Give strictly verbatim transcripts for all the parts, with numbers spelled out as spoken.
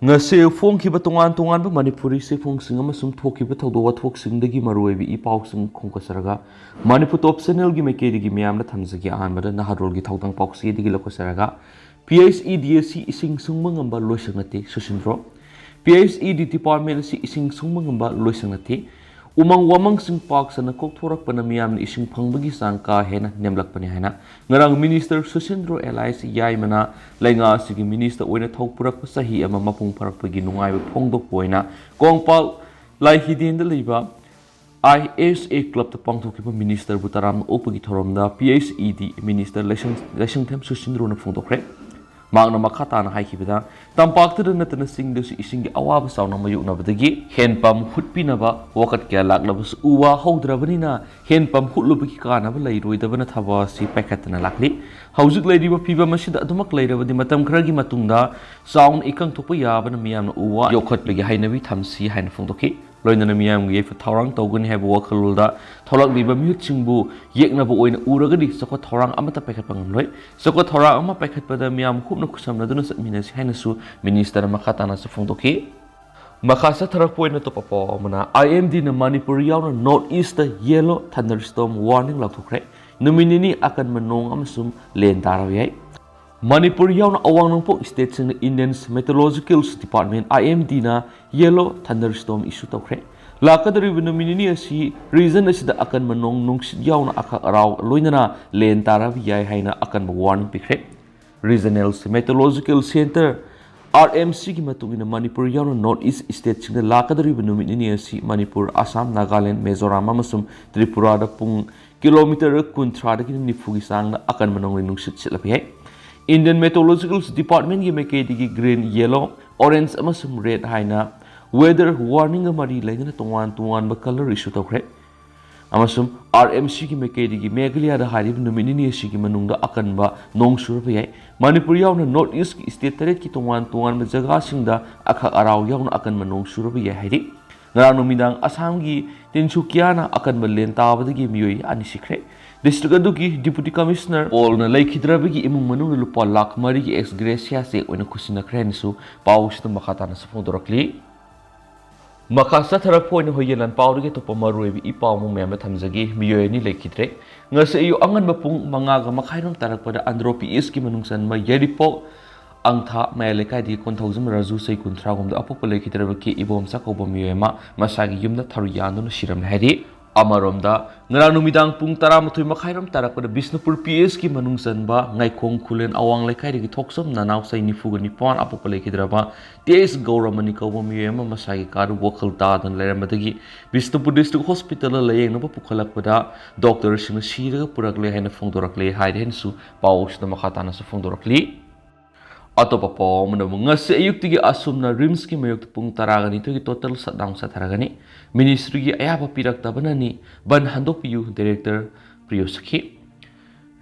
ꯉꯁꯤ ꯐꯣꯡꯈꯤꯕ ꯇꯣꯉꯥꯟ ꯇꯣꯉꯥꯟꯕ ꯃꯅꯤꯄꯨꯔꯤ ꯆꯦꯐꯣꯡꯁꯤꯡ ꯑꯃꯁꯨꯡ ꯊꯣꯛꯈꯤꯕ ꯊꯧꯗꯣꯛ ꯋꯥꯊꯣꯛꯁꯤꯡꯗꯒꯤ ꯃꯔꯨꯑꯣꯏꯕ ꯏ ꯄꯥꯎꯁꯤꯡ ꯈꯣꯝꯒꯠꯆꯔꯒ ꯃꯅꯤꯄꯨꯔ ꯇꯣꯞ ꯆꯦꯅꯦꯜꯒꯤ ꯃꯥꯏꯀꯩꯗꯒꯤ ꯃꯤꯌꯥꯝꯗ ꯊꯝꯖꯒꯦ꯫ ꯑꯍꯥꯟꯕꯗ ꯅꯍꯥꯔꯣꯜꯒꯤ ꯊꯧꯗꯥꯡ ꯄꯥꯎꯆꯦꯗꯒꯤ ꯂꯧꯈꯠꯆꯔꯒ, ꯄꯤ ꯑꯩꯆ ꯏ ꯗꯤ ꯑꯁꯤ ꯏꯁꯤꯡ ꯁꯨꯡꯕ ꯉꯝꯕ ꯂꯣꯏꯁꯪ ꯅꯠꯇꯦ, ꯁꯨꯁꯤꯟꯗ꯭ꯔꯣ꯫ ꯄꯤ ꯑꯩꯆ ꯏ ꯗꯤ ꯗꯤꯄꯥꯔꯠꯃꯦꯟ ꯑꯁꯤ ꯏꯁꯤꯡ ꯁꯨꯡꯕ ꯉꯝꯕ ꯂꯣꯏꯁꯪ ꯅꯠꯇꯦ꯫ ꯎꯃꯪ ꯋꯥꯃꯪꯁꯤꯡ ꯄꯥꯛ ꯁꯟꯅ ꯀꯣꯛꯊꯣꯔꯛꯄꯅ ꯃꯤꯌꯥꯝꯅ ꯏꯁꯤꯡ ꯐꯪꯕꯒꯤ ꯆꯥꯡ ꯀꯥ ꯍꯦꯟꯅ ꯅꯦꯝꯂꯛꯄꯅꯤ ꯍꯥꯏꯅ ꯉꯔꯥꯡ ꯃꯤꯅꯤꯁꯇꯔ ꯁꯨꯁꯤꯟꯗ꯭ꯔꯣ ꯑꯦꯂꯥꯏꯁ ꯌꯥꯏꯃꯅ ꯂꯩꯉꯥꯛ ꯑꯁꯤꯒꯤ ꯃꯤꯅꯤꯁꯇꯔ ꯑꯣꯏꯅ ꯊꯧ ꯄꯨꯔꯛꯄ ꯆꯍꯤ ꯑꯃ ꯃꯄꯨꯡ ꯐꯥꯔꯛꯄꯒꯤ ꯅꯨꯡꯉꯥꯏꯕ ꯐꯣꯡꯗꯣꯛꯄ ꯑꯣꯏꯅ ꯀꯣꯡꯄꯥꯜ ꯂꯥꯏꯍꯤꯗꯦꯟꯗ ꯂꯩꯕ ꯑꯥꯏ ꯑꯦꯁ ꯑꯦ ꯀ꯭ꯂꯕꯇ ꯄꯥꯡꯊꯣꯛꯈꯤꯕ ꯃꯤꯅꯤꯁꯇꯔꯕꯨ ꯇꯔꯥꯝꯅ ꯑꯣꯛꯄꯒꯤ ꯊꯧꯔꯝꯗ ꯄꯤ ꯑꯩꯆ ꯏ ꯗꯤ ꯃꯤꯅꯤꯁꯇꯔ ꯂꯩꯁꯪ-, ꯂꯩꯁꯪꯊꯦꯝ ꯁꯨꯁꯤꯟꯗ꯭ꯔꯣꯅ ꯐꯣꯡꯗꯣꯛꯈ꯭ꯔꯦ꯫ ꯃꯍꯥꯛꯅ ꯃꯈꯥ ꯇꯥꯅ ꯍꯥꯏꯈꯤꯕꯗ, ꯇꯝꯄꯥꯛꯇꯗ ꯅꯠꯇꯅ ꯆꯤꯡꯗꯁꯨ ꯏꯁꯤꯡꯒꯤ ꯑꯋꯥꯕ ꯆꯥꯎꯅ ꯃꯥꯌꯣꯛꯅꯕꯗꯒꯤ ꯍꯦꯟꯄꯝ ꯍꯨꯠꯄꯤꯅꯕ ꯋꯥꯀꯠ ꯀꯌꯥ ꯂꯥꯛꯂꯕꯁꯨ ꯎ ꯋꯥ ꯍꯧꯗ꯭ꯔꯕꯅꯤꯅ ꯍꯦꯟꯄꯝ ꯍꯨꯠꯂꯨꯕꯒꯤ ꯀꯥꯟꯅꯕ ꯂꯩꯔꯣꯏꯗꯕꯅ ꯊꯕꯛ ꯑꯁꯤ ꯄꯥꯏꯈꯠꯇꯅ ꯂꯥꯛꯂꯤ꯫ ꯍꯧꯖꯤꯛ ꯂꯩꯔꯤꯕ ꯐꯤꯕꯝ ꯑꯁꯤꯗ ꯑꯗꯨꯃꯛ ꯂꯩꯔꯕꯗꯤ ꯃꯇꯝ ꯈꯔꯒꯤ ꯃꯇꯨꯡꯗ ꯆꯥꯎꯅ ꯏꯀꯪ ꯊꯣꯛꯄ ꯌꯥꯕꯅ ꯃꯤꯌꯥꯝꯅ ꯎ ꯋꯥ ꯌꯣꯛꯈꯠꯄꯒꯤ ꯍꯩꯅꯕꯤ ꯊꯝꯁꯤ ꯍꯥꯏꯅ ꯐꯣꯡꯗꯣꯛꯈꯤ꯫ ꯂꯣꯏꯅꯅ ꯃꯤꯌꯥꯝꯒꯤ ꯌꯥꯏꯐ ꯊꯧꯔꯥꯡ ꯇꯧꯒꯅꯤ ꯍꯥꯏꯕ ꯋꯥꯈꯜꯂꯣꯟꯗ ꯊꯣꯛꯂꯛꯂꯤꯕ ꯃꯤꯍꯨꯠꯁꯤꯡꯕꯨ ꯌꯦꯛꯅꯕ ꯑꯣꯏꯅ ꯎꯔꯒꯗꯤ ꯆꯥꯎꯈꯠ ꯊꯧꯔꯥꯡ ꯑꯃꯠꯇ ꯄꯥꯏꯈꯠꯄ ꯉꯝꯂꯣꯏ꯫ ꯆꯥꯎꯈꯠ ꯊꯧꯔꯥꯡ ꯑꯃ ꯄꯥꯏꯈꯠꯄꯗ ꯃꯤꯌꯥꯝ ꯍꯨꯞꯅ ꯈꯨꯠꯁꯝꯅꯗꯨꯅ ꯆꯠꯃꯤꯟꯅꯁꯤ ꯍꯥꯏꯅꯁꯨ ꯃꯤꯅꯤꯁꯇꯔꯅ ꯃꯈꯥ ꯇꯥꯅꯁꯨ ꯐꯣꯡꯗꯣꯛꯈꯤ꯫ ꯃꯈꯥ ꯆꯠꯊꯔꯛꯄ ꯑꯣꯏꯅ ꯑꯇꯣꯞꯄ ꯄꯥꯎ ꯑꯃꯅ, ꯑꯥꯏ ꯑꯦꯝ ꯗꯤꯅ ꯃꯅꯤꯄꯨꯔ ꯌꯥꯎꯅ ꯅꯣꯔꯠ ꯏꯁꯇ ꯌꯦꯜꯂꯣ ꯊꯟꯗꯔꯁ꯭ꯇꯣꯝ ꯋꯥꯔꯅꯤꯡ ꯂꯥꯎꯊꯣꯛꯈ꯭ꯔꯦ꯫ ꯅꯨꯃꯤꯠ ꯅꯤꯅꯤ ꯑꯀꯟꯕ ꯅꯣꯡ ꯑꯃꯁꯨꯡ ꯂꯦꯟ ꯇꯥꯔꯕ ꯌꯥꯏ꯫ ꯃꯅꯤꯄꯨꯔ ꯌꯥꯎꯅ ꯑꯋꯥꯡ ꯅꯣꯡꯄꯣꯛ ꯁ꯭ꯇꯦꯠꯁꯤꯡꯗ ꯏꯟꯗꯤꯌꯟ ꯃꯦꯇꯣꯔꯣꯂꯣꯖꯤꯀꯦꯜ ꯗꯤꯄꯥꯔꯠꯃꯦꯟ, ꯑꯥꯏ ꯑꯦꯝ ꯗꯤꯅ ꯌꯦꯜꯂꯣ ꯊꯟꯗꯔꯁ꯭ꯇꯣꯝ ꯏꯁꯨ ꯇꯧꯈ꯭ꯔꯦ꯫ ꯂꯥꯛꯀꯗꯧꯔꯤꯕ ꯅꯨꯃꯤꯠ ꯅꯤꯅꯤ ꯑꯁꯤ ꯔꯤꯖꯟ ꯑꯁꯤꯗ ꯑꯀꯟꯕ ꯅꯣꯡ ꯅꯨꯡꯁꯤꯠ ꯌꯥꯎꯅ ꯑꯈꯛ ꯑꯔꯥꯎ ꯂꯣꯏꯅꯅ ꯂꯦꯟ ꯇꯥꯔꯕ ꯌꯥꯏ ꯍꯥꯏꯅ ꯑꯀꯟꯕ ꯋꯥꯔꯅꯤꯡ ꯄꯤꯈ꯭ꯔꯦ꯫ ꯔꯤꯖꯅꯦꯜ ꯃꯦꯇꯣꯔꯣꯂꯣꯖꯤꯀꯦꯜ ꯁꯦꯟꯇꯔ, ꯑꯥꯔ ꯑꯦꯝ ꯁꯤꯒꯤ ꯃꯇꯨꯡ ꯏꯟꯅ ꯃꯅꯤꯄꯨꯔ ꯌꯥꯎꯅ ꯅꯣꯔꯠ ꯏꯁ ꯁ꯭ꯇꯦꯠꯁꯤꯡꯗ ꯂꯥꯛꯀꯗꯧꯔꯤꯕ ꯅꯨꯃꯤꯠ ꯅꯤꯅꯤ ꯑꯁꯤ ꯃꯅꯤꯄꯨꯔ, ꯑꯁꯥꯝ, ꯅꯥꯒꯥꯂꯦꯟ, ꯃꯤꯖꯣꯔꯥꯝ ꯑꯃꯁꯨꯡ ꯇ꯭ꯔꯤꯄꯨꯔꯥꯗ ꯄꯨꯡ ꯀꯤꯂꯣꯃꯤꯇꯔ ꯀꯨꯟꯊ꯭ꯔꯥꯗꯒꯤꯅ ꯅꯤꯐꯨꯒꯤ ꯆꯥꯡꯗ ꯑꯀꯟꯕ ꯅꯣꯡꯂꯩ ꯅꯨꯡꯁꯤꯠ ꯁꯤꯠꯂꯛꯄ ꯌꯥꯏ꯫ ꯏꯟꯗꯤꯌꯟ ꯃꯦꯇꯣꯔꯣꯂꯣꯖꯤꯀꯦꯜ ꯗꯤꯄꯥꯔꯠꯃꯦꯟꯒꯤ ꯃꯥꯏꯀꯩꯗꯒꯤ ꯒ꯭ꯔꯤꯟ, ꯌꯦꯜꯂꯣ, ꯑꯣꯔꯦꯟꯖ ꯑꯃꯁꯨꯡ ꯔꯦꯗ ꯍꯥꯏꯅ ꯋꯦꯗꯔ ꯋꯥꯔꯅꯤꯡꯒ ꯃꯔꯤ ꯂꯩꯅꯅ ꯇꯣꯉꯥꯟ ꯇꯣꯉꯥꯟꯕ ꯀꯂꯔ ꯏꯁꯨ ꯇꯧꯈ꯭ꯔꯦ꯫ ꯑꯃꯁꯨꯡ ꯑꯥꯔ ꯑꯦꯝ ꯁꯤꯒꯤ ꯃꯥꯏꯀꯩꯗꯒꯤ ꯃꯦꯘꯥꯂꯌꯥꯗ ꯍꯥꯏꯔꯤꯕ ꯅꯨꯃꯤꯠ ꯅꯤꯅꯤ ꯑꯁꯤꯒꯤ ꯃꯅꯨꯡꯗ ꯑꯀꯟꯕ ꯅꯣꯡ ꯆꯨꯔꯕ ꯌꯥꯏ꯫ ꯃꯅꯤꯄꯨꯔ ꯌꯥꯎꯅ ꯅꯣꯔꯠ ꯏꯁꯀꯤ ꯁ꯭ꯇꯦꯠ ꯇꯔꯦꯠꯀꯤ ꯇꯣꯉꯥꯟ ꯇꯣꯉꯥꯟꯕ ꯖꯒꯥꯁꯤꯡꯗ ꯑꯈꯛ ꯑꯔꯥꯎ ꯌꯥꯎꯅ ꯑꯀꯟꯕ ꯅꯣꯡ ꯆꯨꯔꯕ ꯌꯥꯏ ꯍꯥꯏꯔꯤ꯫ ꯉꯔꯥꯡ ꯅꯨꯃꯤꯗꯥꯡ ꯑꯁꯥꯝꯒꯤ ꯇꯤꯟꯁꯨꯀꯤꯌꯥꯅ ꯑꯀꯟꯕ ꯂꯦꯟ ꯇꯥꯕꯗꯒꯤ ꯃꯤꯑꯣꯏ ꯑꯅꯤ ꯁꯤꯈ꯭ꯔꯦ꯫ ꯗꯤꯁꯇ꯭ꯔꯤꯛ ꯑꯗꯨꯒꯤ ꯗꯤꯄꯨꯇꯤ ꯀꯃꯤꯁꯅꯔ ꯄꯣꯜꯅ ꯂꯩꯈꯤꯗ꯭ꯔꯕꯒꯤ ꯏꯃꯨꯡ ꯃꯅꯨꯡꯅ ꯂꯨꯄꯥ ꯂꯥꯈ ꯃꯔꯤꯒꯤ ꯑꯦꯛꯁ ꯒ꯭ꯔꯦꯁꯤꯌꯥ ꯆꯦꯛ ꯑꯣꯏꯅ ꯈꯨꯠꯁꯤꯟꯅꯈ꯭ꯔꯦ ꯍꯥꯏꯅꯁꯨ ꯄꯥꯎꯁꯤꯗ ꯃꯈꯥ ꯇꯥꯅꯁꯨ ꯐꯣꯡꯗꯣꯔꯛꯂꯤ꯫ ꯃꯈꯥ ꯆꯠꯊꯔꯛꯄ ꯑꯣꯏꯅ ꯍꯣꯏꯌꯦ ꯂꯥꯟꯄꯥꯎꯗꯒꯤ ꯑꯇꯣꯞꯄ ꯃꯔꯨꯑꯣꯏꯕ ꯏ ꯄꯥꯎ ꯑꯃ ꯃꯌꯥꯝꯗ ꯊꯝꯖꯒꯦ꯫ ꯃꯤꯑꯣꯏ ꯑꯅꯤ ꯂꯩꯈꯤꯗ꯭ꯔꯦ꯫ ꯉꯁꯤ ꯑꯌꯨꯛ ꯑꯉꯟꯕ ꯄꯨꯡ ꯃꯉꯥꯒ ꯃꯈꯥꯏꯔꯣꯝ ꯇꯥꯔꯛꯄꯗ ꯑꯟꯗ꯭ꯔꯣ ꯄꯤ ꯑꯦꯁꯀꯤ ꯃꯅꯨꯡ ꯆꯟꯕ ꯌꯥꯏꯔꯤꯄꯣꯛ ꯑꯪꯊꯥ ꯃꯌꯥꯏ ꯂꯩꯀꯥꯏꯗꯒꯤ ꯀꯣꯟꯊꯧꯖꯝ ꯔꯥꯖꯨ, ꯆꯍꯤ ꯀꯨꯟꯊ꯭ꯔꯥꯍꯨꯝꯗꯣꯏ, ꯑꯄꯣꯛꯄ ꯂꯩꯈꯤꯗ꯭ꯔꯕ ꯀꯦ ꯏꯕꯣꯝꯆꯥ ꯀꯧꯕ ꯃꯤꯑꯣꯏ ꯑꯃ ꯃꯁꯥꯒꯤ ꯌꯨꯝꯗ ꯊꯔꯨ ꯌꯥꯟꯗꯨꯅ ꯁꯤꯔꯝꯂꯦ ꯍꯥꯏꯔꯤ꯫ ꯑꯃꯔꯣꯝꯗ, ꯉꯔꯥꯡ ꯅꯨꯃꯤꯗꯥꯡ ꯄꯨꯡ ꯇꯔꯥꯃꯥꯊꯣꯏ ꯃꯈꯥꯏꯔꯣꯝ ꯇꯥꯔꯛꯄꯗ ꯕꯤꯁꯅꯨꯄꯨꯔ ꯄꯤ ꯑꯦꯁꯀꯤ ꯃꯅꯨꯡ ꯆꯟꯕ ꯉꯥꯏꯈꯣꯡ ꯈꯨꯂꯦꯟ ꯑꯋꯥꯡ ꯂꯩꯀꯥꯏꯗꯒꯤ ꯊꯣꯛꯆꯝ ꯅꯅꯥꯎ, ꯆꯍꯤ ꯅꯤꯐꯨꯒ ꯅꯤꯄꯥꯟ, ꯑꯄꯣꯛꯄ ꯂꯩꯈꯤꯗ꯭ꯔꯕ ꯇꯦ ꯑꯦꯁ ꯒꯧꯔꯃꯅꯤ ꯀꯧꯕ ꯃꯤꯑꯣꯏ ꯑꯃ ꯃꯁꯥꯒꯤ ꯀꯥꯗ ꯋꯥꯈꯜ ꯇꯥꯗꯅ ꯂꯩꯔꯝꯕꯗꯒꯤ ꯕꯤꯁꯅꯨꯄꯨꯔ ꯗꯤꯁꯇ꯭ꯔꯤꯛ ꯍꯣꯁꯄꯤꯇꯥꯜꯗ ꯂꯥꯌꯦꯡꯅꯕ ꯄꯨꯈꯠꯂꯛꯄꯗ ꯗꯣꯛꯇꯔꯁꯤꯡꯅ ꯁꯤꯔꯒ ꯄꯨꯔꯛꯂꯦ ꯍꯥꯏꯅ ꯐꯣꯡꯗꯣꯔꯛꯂꯦ ꯍꯥꯏꯔꯦ ꯍꯥꯏꯅꯁꯨ ꯄꯥꯎꯁꯤꯗ ꯃꯈꯥ ꯇꯥꯅꯁꯨ ꯐꯣꯡꯗꯣꯔꯛꯂꯤ꯫ ꯑꯇꯣꯞꯄ ꯄꯥꯎ ꯑꯃꯅ ꯑꯃꯨꯛ ꯉꯁꯤ ꯑꯌꯨꯛꯇꯒꯤ ꯑꯁꯨꯝꯅ ꯔꯤꯝꯁꯀꯤ ꯃꯥꯌꯣꯛꯇ ꯄꯨꯡ ꯇꯔꯥꯒ ꯅꯤꯊꯣꯏꯒꯤ ꯇꯣꯇꯦꯜ ꯁꯠꯗꯥꯎꯟ ꯆꯠꯊꯔꯒꯅꯤ꯫ ꯃꯤꯅꯤꯁꯇ꯭ꯔꯤꯒꯤ ꯑꯌꯥꯕ ꯄꯤꯔꯛꯇꯕꯅꯅꯤ ꯕꯟ ꯍꯟꯗꯣꯛꯄꯤꯌꯨ, ꯗꯥꯏꯔꯦꯛꯇꯔ ꯄ꯭ꯔꯤꯌꯣ ꯁꯈꯤ꯫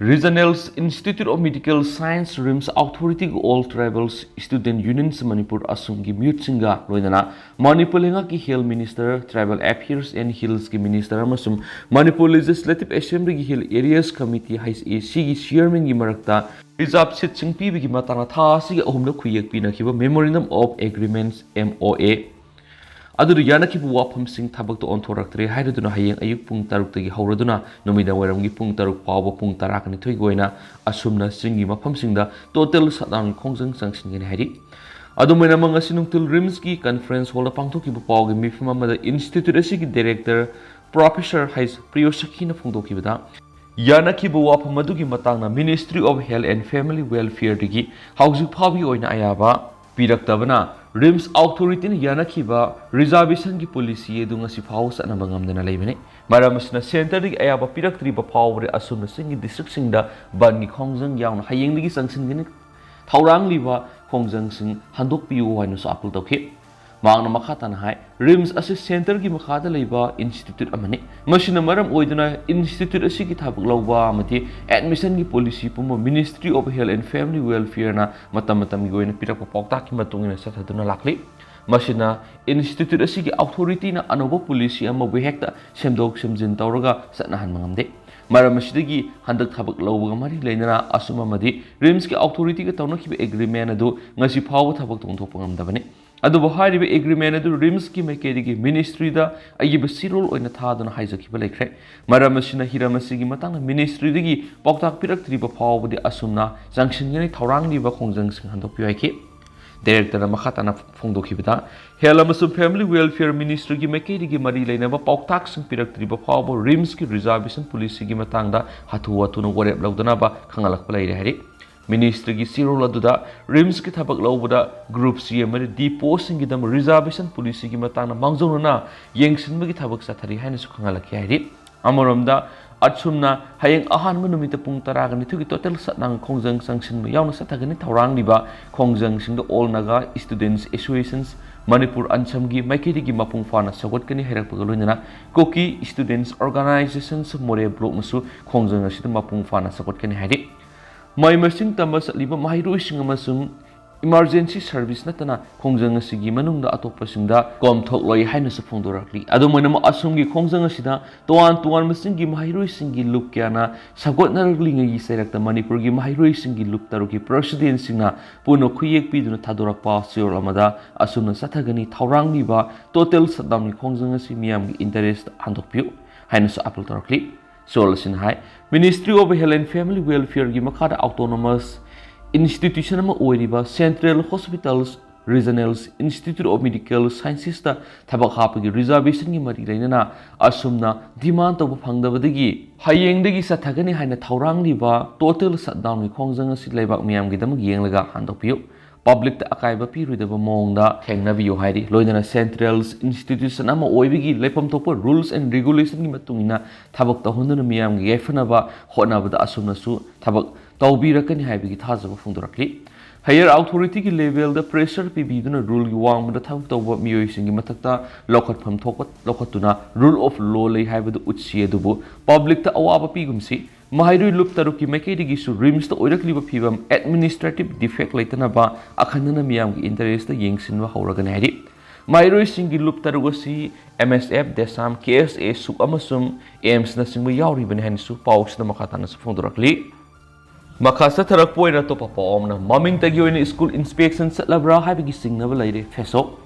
Regional Institute of Medical Science, RIMS ꯑꯣꯊꯣꯔꯤꯇꯤꯒ all tribals student unions Manipur, ꯑꯁꯨꯝꯒꯤ ꯃꯤꯍꯨꯠꯁꯤꯡꯒ ꯂꯣꯏꯅꯅ ꯃꯅꯤꯄꯨꯔ ꯂꯩꯉꯥꯛꯀꯤ health minister, tribal affairs and ꯍꯤꯜꯁꯀꯤ ꯃꯤꯅꯤꯁꯇꯔ ꯑꯃꯁꯨꯡ ꯃꯅꯤꯄꯨꯔ ꯂꯦꯖꯤꯁꯂꯦꯇꯤꯚ ꯑꯦꯁꯦꯝꯕ꯭ꯂꯤꯒꯤ hill areas committee, H A ꯁꯤꯒꯤ ꯆꯤꯌꯔꯃꯦꯟꯒꯤ ꯃꯔꯛꯇ ꯔꯤꯖꯥꯔꯚ ꯁꯤꯠꯁꯤꯡ ꯄꯤꯕꯒꯤ ꯃꯇꯥꯡꯗ ꯊꯥ ꯑꯁꯤꯒꯤ ꯑꯍꯨꯝꯗ ꯈꯨꯌꯦꯛ ꯄꯤꯅꯈꯤꯕ Memorandum of Agreements, M O A, ꯑꯗꯨꯗ ꯌꯥꯅꯈꯤꯕ ꯋꯥꯐꯝꯁꯤꯡ ꯊꯕꯛꯇ ꯑꯣꯟꯊꯣꯔꯛꯇ꯭ꯔꯦ ꯍꯥꯏꯔꯗꯨꯅ ꯍꯌꯦꯡ ꯑꯌꯨꯛ ꯄꯨꯡ ꯇꯔꯨꯛꯇꯒꯤ ꯍꯧꯔꯗꯨꯅ ꯅꯨꯃꯤꯗꯥꯡ ꯋꯥꯏꯔꯝꯒꯤ ꯄꯨꯡ ꯇꯔꯨꯛ ꯐꯥꯎꯕ ꯄꯨꯡ ꯇꯔꯥꯒ ꯅꯤꯊꯣꯏꯒꯤ ꯑꯣꯏꯅ ꯑꯁꯨꯝꯅ ꯆꯤꯡꯒꯤ ꯃꯐꯝꯁꯤꯡꯗ ꯇꯣꯇꯦꯜ ꯁꯠꯗꯥꯎꯟꯒꯤ ꯈꯣꯡꯖꯪ ꯆꯪꯁꯤꯟꯒꯅꯤ ꯍꯥꯏꯔꯤ꯫ ꯑꯗꯨꯝ ꯑꯣꯏꯅꯃꯛ, ꯉꯁꯤ ꯅꯨꯡꯊꯤꯜ ꯔꯤꯝꯁꯀꯤ ꯀꯟꯐꯔꯦꯟꯁ ꯍꯣꯜꯗ ꯄꯥꯡꯊꯣꯛꯈꯤꯕ ꯄꯥꯎꯒꯤ ꯃꯤꯐꯝ ꯑꯃꯗ ꯏꯟꯁꯇꯤꯇ꯭ꯌꯨꯠ ꯑꯁꯤꯒꯤ ꯗꯥꯏꯔꯦꯛꯇꯔ ꯄ꯭ꯔꯣꯐꯦꯁꯔ ꯍꯩꯆ ꯄ꯭ꯔꯤꯌꯣ ꯁꯈꯤꯅ ꯐꯣꯡꯗꯣꯛꯈꯤꯕꯗ, ꯌꯥꯅꯈꯤꯕ ꯋꯥꯐꯝ ꯑꯗꯨꯒꯤ ꯃꯇꯥꯡꯗ Ministry of Health and Family Welfare ꯗꯒꯤ ꯍꯧꯖꯤꯛ ꯐꯥꯎꯕꯒꯤ ꯑꯣꯏꯅ ꯑꯌꯥꯕ ꯄꯤꯔꯛꯇꯕꯅ ꯔꯤꯝꯁ ꯑꯣꯊꯣꯔꯤꯇꯤꯅ ꯌꯥꯅꯈꯤꯕ ꯔꯤꯖꯥꯔꯚꯦꯁꯟꯒꯤ ꯄꯣꯂꯤꯁꯤ ꯑꯗꯨ ꯉꯁꯤ ꯐꯥꯎꯕ ꯆꯠꯅꯕ ꯉꯝꯗꯅ ꯂꯩꯕꯅꯤ꯫ ꯃꯔꯝ ꯑꯁꯤꯅ, ꯁꯦꯟꯇꯔꯗꯒꯤ ꯑꯌꯥꯕ ꯄꯤꯔꯛꯇ꯭ꯔꯤꯕ ꯐꯥꯎꯕꯗ ꯑꯁꯨꯝꯅ ꯆꯤꯡꯒꯤ ꯗꯤꯁꯇ꯭ꯔꯤꯛꯁꯤꯡꯗ ꯕꯟꯒꯤ ꯈꯣꯡꯖꯪ ꯌꯥꯎꯅ ꯍꯌꯦꯡꯗꯒꯤ ꯆꯪꯁꯤꯟꯒꯅꯤ꯫ ꯊꯧꯔꯥꯡꯂꯤꯕ ꯈꯣꯡꯖꯪꯁꯤꯡ ꯍꯟꯗꯣꯛꯄꯤꯌꯨ ꯍꯥꯏꯅꯁꯨ ꯑꯥꯄꯤꯜ ꯇꯧꯈꯤ꯫ ꯃꯍꯥꯛꯅ ꯃꯈꯥ ꯇꯥꯅ ꯍꯥꯏ, ꯔꯤꯝꯁ ꯑꯁꯤ ꯁꯦꯟꯇꯔꯒꯤ ꯃꯈꯥꯗ ꯂꯩꯕ ꯏꯟꯁꯇꯤꯇ꯭ꯌꯨꯠ ꯑꯃꯅꯤ꯫ ꯃꯁꯤꯅ ꯃꯔꯝ ꯑꯣꯏꯗꯨꯅ ꯏꯟꯁꯇꯤꯇ꯭ꯌꯨꯠ ꯑꯁꯤꯒꯤ ꯊꯕꯛ ꯂꯧꯕ ꯑꯃꯗꯤ ꯑꯦꯗꯃꯤꯁꯟꯒꯤ ꯄꯣꯂꯤꯁꯤ ꯄꯨꯝꯕ Ministry of Health and Family Welfare ꯅ ꯃꯇꯝ ꯃꯇꯝꯒꯤ ꯑꯣꯏꯅ ꯄꯤꯔꯛꯄ ꯄꯥꯎꯇꯥꯛꯀꯤ ꯃꯇꯨꯡ ꯏꯟꯅ ꯆꯠꯊꯗꯨꯅ ꯂꯥꯛꯂꯤ꯫ ꯃꯁꯤꯅ ꯏꯟꯁꯇꯤꯇ꯭ꯌꯨꯠ ꯑꯁꯤꯒꯤ ꯑꯣꯊꯣꯔꯤꯇꯤꯅ ꯑꯅꯧꯕ ꯄꯣꯂꯤꯁꯤ ꯑꯃꯕꯨ ꯍꯦꯛꯇ ꯁꯦꯝꯗꯣꯛ ꯁꯦꯝꯖꯤꯟ ꯇꯧꯔꯒ ꯆꯠꯅꯍꯟꯕ ꯉꯝꯗꯦ꯫ ꯃꯔꯝ ꯑꯁꯤꯗꯒꯤ ꯍꯟꯗꯛ ꯊꯕꯛ ꯂꯧꯕꯒ ꯃꯔꯤ ꯂꯩꯅꯅ ꯑꯁꯨꯝ ꯑꯃꯗꯤ ꯔꯤꯝꯁꯀꯤ ꯑꯣꯊꯣꯔꯤꯇꯤꯒ ꯇꯧꯅꯈꯤꯕ ꯑꯦꯒ꯭ꯔꯤꯃꯦꯟ ꯑꯗꯨ ꯉꯁꯤ ꯐꯥꯎꯕ ꯊꯕꯛꯇ ꯑꯣꯟꯊꯣꯛꯄ ꯉꯝꯗꯕꯅꯤ꯫ ꯑꯗꯨꯕꯨ ꯍꯥꯏꯔꯤꯕ ꯑꯦꯒ꯭ꯔꯤꯃꯦꯟ ꯑꯗꯨ ꯔꯤꯝꯁꯀꯤ ꯃꯥꯏꯀꯩꯗꯒꯤ ꯃꯤꯅꯤꯁꯇ꯭ꯔꯤꯗ ꯑꯏꯕ ꯆꯦꯔꯣꯜ ꯑꯣꯏꯅ ꯊꯥꯗꯨꯅ ꯍꯥꯏꯖꯈꯤꯕ ꯂꯩꯈ꯭ꯔꯦ꯫ ꯃꯔꯝ ꯑꯁꯤꯅ ꯍꯤꯔꯝ ꯑꯁꯤꯒꯤ ꯃꯇꯥꯡꯗ ꯃꯤꯅꯤꯁꯇ꯭ꯔꯤꯗꯒꯤ ꯄꯥꯎꯇꯥꯛ ꯄꯤꯔꯛꯇ꯭ꯔꯤꯕ ꯐꯥꯎꯕꯗꯤ ꯑꯁꯨꯝꯅ ꯆꯪꯁꯤꯟꯒꯅꯤ ꯊꯧꯔꯥꯡꯂꯤꯕ ꯈꯣꯡꯖꯪꯁꯤꯡ ꯍꯟꯗꯣꯛꯄꯤꯌꯨ ꯍꯥꯏꯈꯤ꯫ ꯗꯥꯏꯔꯦꯛꯇꯔꯅ ꯃꯈꯥ ꯇꯥꯅ ꯐꯣꯡꯗꯣꯛꯈꯤꯕꯗ, ꯍꯦꯜꯊ ꯑꯃꯁꯨꯡ ꯐꯦꯃꯤꯂꯤ ꯋꯦꯜꯐꯤꯌꯔ ꯃꯤꯅꯤꯁꯇ꯭ꯔꯤꯒꯤ ꯃꯥꯏꯀꯩꯗꯒꯤ ꯃꯔꯤ ꯂꯩꯅꯕ ꯄꯥꯎꯇꯥꯛꯁꯤꯡ ꯄꯤꯔꯛꯇ꯭ꯔꯤꯕ ꯐꯥꯎꯕ ꯔꯤꯝꯁꯀꯤ ꯔꯤꯖꯥꯔꯕꯦꯁꯟ ꯄꯣꯂꯤꯁꯤꯒꯤ ꯃꯇꯥꯡꯗ ꯍꯥꯊꯨ ꯍꯥꯊꯨꯅ ꯋꯥꯔꯦꯞ ꯂꯧꯗꯅꯕ ꯈꯪꯍꯜꯂꯛꯄ ꯂꯩꯔꯦ ꯍꯥꯏꯔꯤ꯫ ꯃꯤꯅꯤꯁꯇ꯭ꯔꯤꯒꯤ ꯆꯦꯔꯣꯜ ꯑꯗꯨꯗ ꯔꯤꯝꯁꯀꯤ ꯊꯕꯛ ꯂꯧꯕꯗ ꯒ꯭ꯔꯨꯞ ꯁꯤ ꯑꯃꯗꯤ ꯗꯤ ꯄꯣꯁꯁꯤꯡꯒꯤꯗꯃꯛ ꯔꯤꯖꯥꯔꯕꯦꯁꯟ ꯄꯣꯂꯤꯁꯤꯒꯤ ꯃꯇꯥꯡꯗ ꯃꯥꯡꯖꯧꯅꯅ ꯌꯦꯡꯁꯤꯟꯕꯒꯤ ꯊꯕꯛ ꯆꯠꯊꯔꯤ ꯍꯥꯏꯅꯁꯨ ꯈꯪꯍꯜꯂꯛꯈꯤ ꯍꯥꯏꯔꯤ꯫ ꯑꯃꯔꯣꯝꯗ, ꯑꯁꯨꯝꯅ ꯍꯌꯦꯡ ꯑꯍꯥꯟꯕ ꯅꯨꯃꯤꯠꯇ ꯄꯨꯡ ꯇꯔꯥꯒ ꯅꯤꯊꯣꯏꯒꯤ ꯇꯣꯇꯦꯜ ꯁꯠꯗꯥꯎꯟ ꯈꯣꯡꯖꯪ ꯆꯪꯁꯤꯟꯕ ꯌꯥꯎꯅ ꯆꯠꯊꯒꯅꯤ ꯊꯧꯔꯥꯡꯂꯤꯕ ꯈꯣꯡꯖꯪꯁꯤꯡꯗ ꯑꯣꯜ ꯅꯥꯒꯥ ꯁ꯭ꯇꯨꯗꯦꯟꯠꯁ ꯑꯦꯁꯣꯁꯤꯌꯦꯁꯟꯁ ꯃꯅꯤꯄꯨꯔ ꯑꯟꯁꯝꯒꯤ ꯃꯥꯏꯀꯩꯗꯒꯤ ꯃꯄꯨꯡ ꯐꯥꯅ ꯁꯧꯒꯠꯀꯅꯤ ꯍꯥꯏꯔꯛꯄꯒ ꯂꯣꯏꯅꯅ ꯀꯨꯀꯤ ꯁ꯭ꯇꯨꯗꯦꯟꯠꯁ ꯑꯣꯔꯒꯅꯥꯏꯖꯦꯁꯟꯁ ꯃꯣꯔꯦ ꯕ꯭ꯂꯣꯛꯅꯁꯨ ꯈꯣꯡꯖꯪ ꯑꯁꯤꯗ ꯃꯄꯨꯡ ꯐꯥꯅ ꯁꯧꯒꯠꯀꯅꯤ ꯍꯥꯏꯔꯤ꯫ ꯃꯍꯩ ꯃꯁꯤꯡ ꯇꯝꯕ ꯆꯠꯂꯤꯕ ꯃꯍꯩꯔꯣꯏꯁꯤꯡ ꯑꯃꯁꯨꯡ ꯏꯃꯥꯔꯖꯦꯟꯁꯤ ꯁꯔꯚꯤꯁ ꯅꯠꯇꯅ ꯈꯣꯡꯖꯪ ꯑꯁꯤꯒꯤ ꯃꯅꯨꯡꯗ ꯑꯇꯣꯞꯄꯁꯤꯡꯗ ꯀꯣꯝꯊꯣꯛꯂꯣꯏ ꯍꯥꯏꯅꯁꯨ ꯐꯣꯡꯗꯣꯔꯛꯂꯤ꯫ ꯑꯗꯨꯝ ꯑꯣꯏꯅꯃꯛ, ꯑꯁꯣꯝꯒꯤ ꯈꯣꯡꯖꯪ ꯑꯁꯤꯗ ꯇꯣꯉꯥꯟ ꯇꯣꯉꯥꯟꯕꯁꯤꯡꯒꯤ ꯃꯍꯩꯔꯣꯏꯁꯤꯡꯒꯤ ꯂꯨꯞ ꯀꯌꯥꯅ ꯁꯧꯒꯠꯅꯔꯛꯂꯤꯉꯩꯒꯤ ꯆꯩꯔꯛꯇ ꯃꯅꯤꯄꯨꯔꯒꯤ ꯃꯍꯩꯔꯣꯏꯁꯤꯡꯒꯤ ꯂꯨꯞ ꯇꯔꯨꯛꯀꯤ ꯄ꯭ꯔꯁꯤꯗꯦꯟꯁꯤꯡꯅ ꯄꯨꯟꯅ ꯈꯨꯌꯦꯛ ꯄꯤꯗꯨꯅ ꯊꯥꯗꯣꯔꯛꯄ ꯆꯦꯔꯣꯜ ꯑꯃꯗ ꯑꯁꯨꯝꯅ ꯆꯠꯊꯒꯅꯤ ꯊꯧꯔꯥꯡꯂꯤꯕ ꯇꯣꯇꯦꯜ ꯁꯠꯗꯥꯎꯟꯒꯤ ꯈꯣꯡꯖꯪ ꯑꯁꯤ ꯃꯤꯌꯥꯝꯒꯤ ꯏꯟꯇꯔꯦꯁꯇ ꯍꯟꯗꯣꯛꯄꯤꯌꯨ ꯍꯥꯏꯅꯁꯨ ꯑꯥꯄꯤꯜ ꯇꯧꯔꯛꯂꯤ꯫ ꯆꯦꯔꯣꯜ ꯑꯁꯤꯅ ꯍꯥꯏ, Ministry of Health and Family Welfareꯒꯤ ꯃꯈꯥꯗ autonomous institution ꯑꯃ ꯑꯣꯏꯔꯤꯕ Central Hospitals, Regional Institute of Medical Sciencesꯇ ꯊꯕꯛ ꯍꯥꯞꯄꯒꯤ ꯔꯤꯖꯥꯔꯕꯦꯁꯟꯒꯤ ꯃꯔꯤ ꯂꯩꯅꯅ ꯑꯁꯨꯝꯅ ꯗꯤꯃꯥꯟ ꯇꯧꯕ ꯐꯪꯗꯕꯗꯒꯤ ꯍꯌꯦꯡꯗꯒꯤ ꯆꯠꯊꯒꯅꯤ ꯍꯥꯏꯅ ꯊꯧꯔꯥꯡꯂꯤꯕ ꯇꯣꯇꯦꯜ ꯁꯠꯗꯥꯎꯟꯒꯤ ꯈꯣꯡꯖꯪ ꯑꯁꯤ ꯂꯩꯕꯥꯛ ꯃꯤꯌꯥꯝꯒꯤꯗꯃꯛ ꯌꯦꯡꯂꯒ ꯍꯟꯗꯣꯛꯄꯤꯌꯨ꯫ ꯄꯕ꯭ꯂꯤꯛꯇ ꯑꯀꯥꯏꯕ ꯄꯤꯔꯣꯏꯗꯕ ꯃꯑꯣꯡꯗ ꯊꯦꯡꯅꯕꯤꯌꯨ ꯍꯥꯏꯔꯤ꯫ ꯂꯣꯏꯅꯅ ꯁꯦꯟꯇ꯭ꯔꯦꯜ ꯏꯟꯁꯇꯤꯇ꯭ꯌꯨꯁꯟ ꯑꯃ ꯑꯣꯏꯕꯒꯤ ꯂꯩꯐꯝ ꯊꯣꯛꯄ ꯔꯨꯜꯁ ꯑꯦꯟ ꯔꯤꯒꯨꯂꯦꯁꯟꯒꯤ ꯃꯇꯨꯡ ꯏꯟꯅ ꯊꯕꯛ ꯇꯧꯍꯟꯗꯨꯅ ꯃꯤꯌꯥꯝꯒꯤ ꯌꯥꯏꯐꯅꯕ ꯍꯣꯠꯅꯕꯗ ꯑꯁꯨꯝꯅꯁꯨ ꯊꯕꯛ ꯇꯧꯕꯤꯔꯛꯀꯅꯤ ꯍꯥꯏꯕꯒꯤ ꯊꯥꯖꯕ ꯐꯣꯡꯗꯣꯔꯛꯂꯤ꯫ ꯍꯥꯌꯔ ꯑꯣꯊꯣꯔꯤꯇꯤꯒꯤ ꯂꯦꯚꯦꯜꯗ ꯄ꯭ꯔꯦꯁꯔ ꯄꯤꯕꯤꯗꯨꯅ ꯔꯨꯜꯒꯤ ꯋꯥꯡꯃꯗ ꯊꯕꯛ ꯇꯧꯕ ꯃꯤꯑꯣꯏꯁꯤꯡꯒꯤ ꯃꯊꯛꯇ ꯂꯧꯈꯠꯐꯝ ꯊꯣꯛꯄ ꯂꯧꯈꯠꯇꯨꯅ ꯔꯨꯜ ꯑꯣꯐ ꯂꯣ ꯂꯩ ꯍꯥꯏꯕꯗꯨ ꯎꯠꯁꯤ, ꯑꯗꯨꯕꯨ ꯄꯕ꯭ꯂꯤꯛꯇ ꯑꯋꯥꯕ ꯄꯤꯒꯨꯝꯁꯤ꯫ ꯃꯍꯩꯔꯣꯏ ꯂꯨꯞ ꯇꯔꯨꯛꯀꯤ ꯃꯥꯏꯀꯩꯗꯒꯤꯁꯨ ꯔꯤꯝꯁꯇ ꯑꯣꯏꯔꯛꯂꯤꯕ ꯐꯤꯕꯝ ꯑꯦꯗꯃꯤꯅꯤꯁꯇ꯭ꯔꯦꯇꯤꯞ ꯗꯤꯐꯦꯛ ꯂꯩꯇꯅꯕ ꯑꯈꯟꯅꯅ ꯃꯤꯌꯥꯝꯒꯤ ꯏꯟꯇꯔꯦꯁꯇ ꯌꯦꯡꯁꯤꯟꯕ ꯍꯧꯔꯒꯅꯤ ꯍꯥꯏꯔꯤ꯫ ꯃꯍꯩꯔꯣꯏꯁꯤꯡꯒꯤ ꯂꯨꯞ ꯇꯔꯨꯛ ꯑꯁꯤ M S F, DESAM, K S A, ꯁꯨꯛ ꯑꯃꯁꯨꯡ AIIMSꯅꯆꯤꯡꯕ ꯌꯥꯎꯔꯤꯕꯅꯤ ꯍꯥꯏꯅꯁꯨ ꯄꯥꯎꯁꯤꯗ ꯃꯈꯥ ꯇꯥꯅꯁꯨ ꯐꯣꯡꯗꯣꯔꯛꯂꯤ꯫ ꯃꯈꯥ ꯆꯠꯊꯔꯛꯄ ꯑꯣꯏꯅ ꯑꯇꯣꯞꯄ ꯄꯥꯎ ꯑꯃꯅ, ꯃꯃꯤꯡꯇꯒꯤ ꯑꯣꯏꯅ ꯁ꯭ꯀꯨꯜ ꯏꯟꯁꯄꯦꯛꯁꯟ ꯆꯠꯂꯕ꯭ꯔꯥ ꯍꯥꯏꯕꯒꯤ ꯆꯤꯡꯅꯕ ꯂꯩꯔꯦ꯫ ꯐꯦꯁꯣꯛ꯫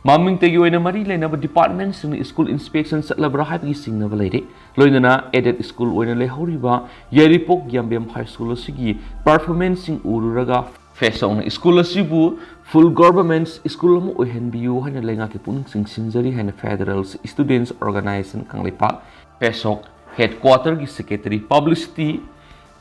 ꯃꯃꯤꯡꯇꯒꯤ ꯑꯣꯏꯅ ꯃꯔꯤ ꯂꯩꯅꯕ ꯗꯤꯄꯥꯔꯠꯃꯦꯟꯁꯤꯡꯅ ꯁ꯭ꯀꯨꯜ ꯏꯟꯁꯄꯦꯛꯁꯟ ꯆꯠꯂꯕ꯭ꯔꯥ ꯍꯥꯏꯕꯒꯤ ꯆꯤꯡꯅꯕ ꯂꯩꯔꯦ꯫ ꯂꯣꯏꯅꯅ ꯑꯦꯗꯦꯗ ꯁ꯭ꯀꯨꯜ ꯑꯣꯏꯅ ꯂꯩꯍꯧꯔꯤꯕ ꯌꯥꯏꯔꯤꯄꯣꯛ ꯌꯥꯝꯕꯦꯝ ꯍꯥꯏ ꯁ꯭ꯀꯨꯜ ꯑꯁꯤꯒꯤ ꯄꯔꯐꯣꯔꯃꯦꯟꯁꯁꯤꯡ ꯎꯔꯨꯔꯒ ꯐꯦꯁꯣꯛꯅ ꯁ꯭ꯀꯨꯜ ꯑꯁꯤꯕꯨ ꯐꯨꯜ ꯒꯚꯔꯟꯃꯦꯟꯠ ꯁ꯭ꯀꯨꯜ ꯑꯃ ꯑꯣꯏꯍꯟꯕꯤꯌꯨ ꯍꯥꯏꯅ ꯂꯩꯉꯥꯛꯀꯤ ꯄꯨꯛꯅꯤꯡ ꯆꯤꯡꯁꯤꯟꯖꯔꯤ ꯍꯥꯏꯅ ꯐꯦꯗꯔꯦꯜ ꯁ꯭ꯇꯨꯗꯦꯟꯠꯁ ꯑꯣꯔꯒꯅꯥꯏꯖꯦꯁꯟ ꯀꯪꯂꯩꯄꯥꯛ, ꯐꯦꯁꯣꯛ, ꯍꯦꯗꯀ꯭ꯋꯥꯇꯔꯒꯤ ꯁꯦꯀ꯭ꯔꯦꯇꯔꯤ ꯄꯕ꯭ꯂꯤꯁꯤꯇꯤ